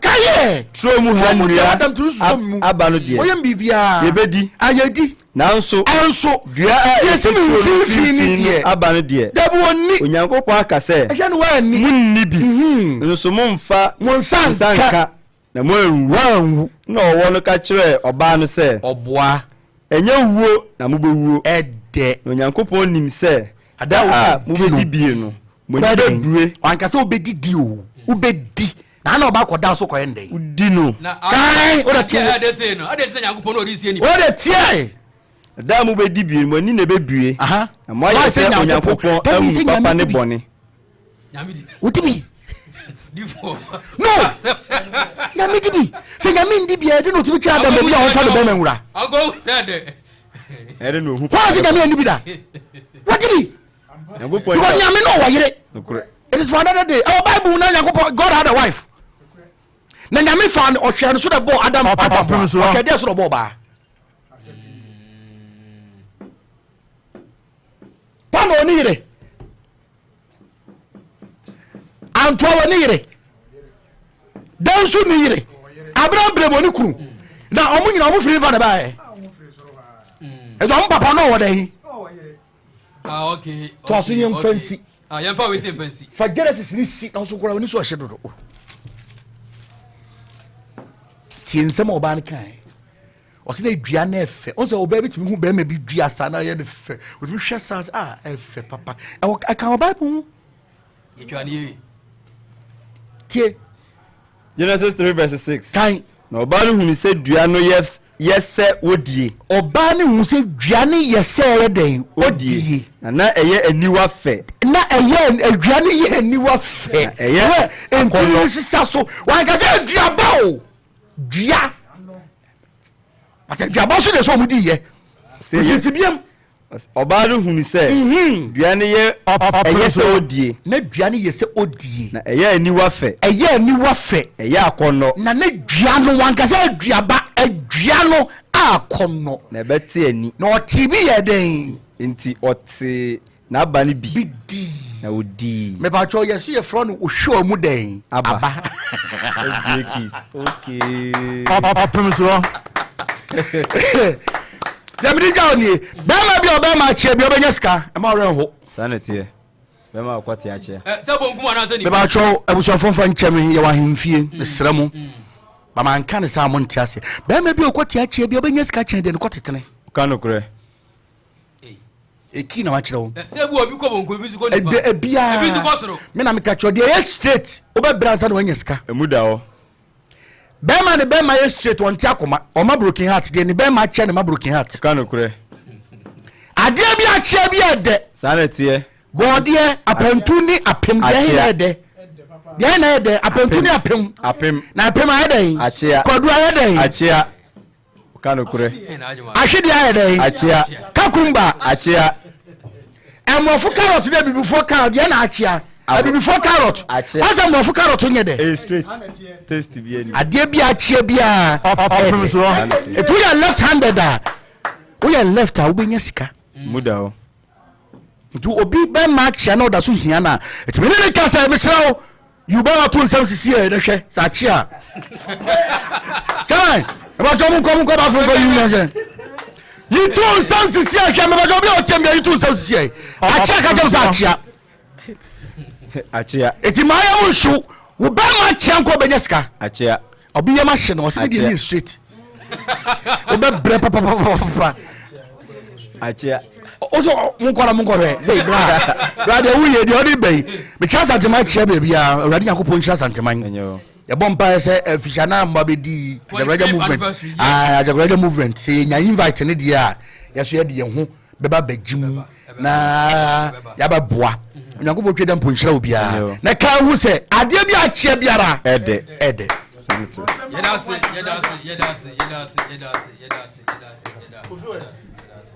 Kayɛ. Turo mu ha nnua aba no deɛ. Wɔyɛ biribiara. Yɛbɛdi. Ayɛdi. Nanso. Ɛnso. Dua a ɛsi turo no mfimfini no aba no deɛ. Dabi wɔnni. Onyankopɔn aka sɛ. Ɛhwɛ no wɔanni. Monni bi. Nso mommfa. Mo nsa nka. Na moanwu. Wɔanwu. Ɛnna ɔwɔ no ka kyerɛɛ ɔbaa no sɛ. Ɔboa. Ɛnyɛ wuo na mobɛwuo. Ɛdɛ. Na Onyankopɔn nim sɛ da a mobɛdi bie no, mo ani bɛbue. Wanka sɛ wobɛdidi o, wobɛdi. Na ana ɔba akɔda so kɔyɛ ndɛn? Wodi no. Kan, wode to. Adeɛ sei no, adeɛ nti sɛ Nyankopɔn na ɔde sie nipa. Wode tiɛ. Da a mobɛdi bie no, mo ani na ɛbɛbue. Na moayɛ sɛ Onyankopɔn ahunu papa ne bɔne. Wodi bi. No! Nyame di bi. Sɛ nyame ndi bi a, ɛde na ɔtumi kyerɛ Adam baabi a ɔmfa ne bɛma nwura. Ɛde na ohu. Wɔn sɛ nyame ani bi da. Wɔdi bi. Because nyame no ɔwɔ yere. It is for another day. Ɛwɔ Bible na Nyankopɔn God had a wife. Na nyame fa no ɔhwɛ no so na bɔ Adam Adam. Ɔhwɛ deɛ so na ɔbɔ ɔbaa. Pa na ɔne yere. Antoa wɔ ne yere. Danso ne yere. Abraham brɛ wɔ ne kunu. Na ɔmo nyina ɔmo firi nfa na baayɛ. Ɛsɛ ɔmo papa no ɔwɔ dɛn? Ah, okay. To aso yɛn nfa nsi. Ah, yɛn fa wei si nfa nsi. Fa Genesis ni si na ɔso kora oni so ɔhyɛ dodo. Tie nsɛm a ɔbaa no kae. Ɔsɛ na dua no ɛfɛ. Ɔsɛ ɔbaa bi tumi hu bɛrima bi dua saa na ɔyɛ no fɛ. Ɔtumi hwɛ saa sɛ ah ɛfɛ papa. Ɛwɔ ɛka wɔ Bible ho. Yɛtwa ne yie. Tie. Genesis 3 verse 6. Kan. Na ɔbaa no hunu sɛ dua no yɛ yɛ sɛ wodie. Ɔbaa no hunu sɛ dua no yɛ sɛ ɛyɛ dɛn? Odie. Na na ɛyɛ aniwa fɛ. Na ɛyɛ dua no yɛ aniwa fɛ. Na ɛyɛ akɔnnɔ. Ntini no sisa so. Wanka sɛ aduaba o. Dua. But aduaba nso deɛ sɛ wɔn di yɛ. Nti biam. Ɔbaa no hunu sɛ mhm. dua no yɛ ɛyɛ sɛ odie. Na dua no yɛ sɛ odie. Na ɛyɛ aniwa fɛ. Ɛyɛ aniwa fɛ. Ɛyɛ akɔnnɔ. Na ne dua no wankasa aduaba adua no akɔnnɔ. Na ɛbɛte ani. Na ɔte bi yɛ dɛn. Nti ɔte N'aba no bi. Bi dii. Na ɔdii. Mepakyɛw yɛse yɛfrɛ no ohwɛ ɔmu dɛn? Aba. Aba. Keys. Okay. Ɔpem soɔ. Deɛ mede gya wo nie. Bɛrima bi a ɔbɛrima akyea bi ɔbɛnya sika ɛma ɔwerɛ nho. Saa na ɛteɛ. Bɛrima ɔkɔ te akyea. Sɛ bonkum anaasɛ nifa. Mepakyɛw abusuafoɔ mfa nkyɛ me yɛwɔ ahemfie mesrɛ mo. Ba manka ne saa a monte aseɛ. Bɛrima bi a ɔkɔ te akyea bi ɔbɛnya sika kyɛn deɛ ne kɔ tetene. Ka nokorɛ. Eki na wakyerɛ wo. Sɛ ebi wɔ ebi kɔ bonkum ebi nso kɔ nifa. Ɛdɛ ebiara. Ebi nso kɔ soro. Me na meka kyerɛ deɛ ɛyɛ straight wobɛbrɛ ansa na wanya sika. Emu da hɔ. Bɛrima ne bɛrima yɛ straight ɔnte akoma ɔma broken heart deɛ ne bɛrima akyɛ ne ma broken heart. Ka nokorɛ. Adeɛ bi akyɛ bi ɛdɛ. Saa na ɛteɛ. Bɔɔdeɛ apɛntu ne apem deɛ ɛhe na ɛdɛ. Deɛ ɛhe na ɛdɛ apɛntu ne apem. Apem. Na apem ayɛ dɛn. Akyea. Kwadu ayɛ dɛn. Akyea. Ka nokorɛ. Ahwedeɛ ayɛ dɛn? Akyea. Kakumba. Akyea. Mmorɔfo carrot ne abibifoɔ carrot deɛ na akyea. Abibifoɔ carrot. Akyea. Ɔsɛ mmorɔfo carrot nyɛ dɛ. Ɛyɛ straight. Taste bi ani. Adeɛ bi akyea biara. Ɔpem soɔ. Etu woyɛ left handed a woyɛ left a wobɛnya sika. Mu da hɔ. Nti obi bɛma akyea na ɔda so hia no a, ɛtumi ne ne ka sɛ mesrɛ wo yi wo bɛma to nsɛm sisi ɛ na hwɛ sɛ akye a. Chairman, ɛbɛkyɛ mo nkɔ mo nkɔ baafo nkɔ yi mu sɛ yi to nsɛm sisi ɛ hwɛ mɛbɛkyɛ obi a ɔkyɛm bia yi to nsɛm sisi ɛ akye a ka kyɛm sɛ akyea. Akyea. Eti maa yɛ mo nhyew wo bɛma akyea nkɔ bɛnya sika. Akyea. Ɔbi yam ahye no ɔsɛ ne deɛ ne yɛ straight. Wobɛbrɛ papapapapa. Akyea. Ɔsɛ monkɔ na monkɔ hwɛ. Hey bra. Bra deɛ woyɛ deɛ ɔde bɛyi. Mekyerɛ Asanteman kyerɛ baabi a Awurade Nyankopɔn nhyira Asanteman. Yɛbɔ mpaeɛ sɛ afihyia no a mmoa bɛdi Agyagoragya movement. Agyagoragya movement sɛ yɛnya invite ne deɛ a yɛso yɛde yɛn ho bɛba bɛgye mu na yɛabɛboa Onyankopɔn twa da mpo nhyira obiara na ka hu sɛ adeɛ bi akyeɛ biara ɛdɛ ɛdɛ. Yɛda ase, yɛda ase, yɛda ase, yɛda ase, yɛda ase, yɛda ase, yɛda ase, yɛda ase, yɛda ase, yɛda ase.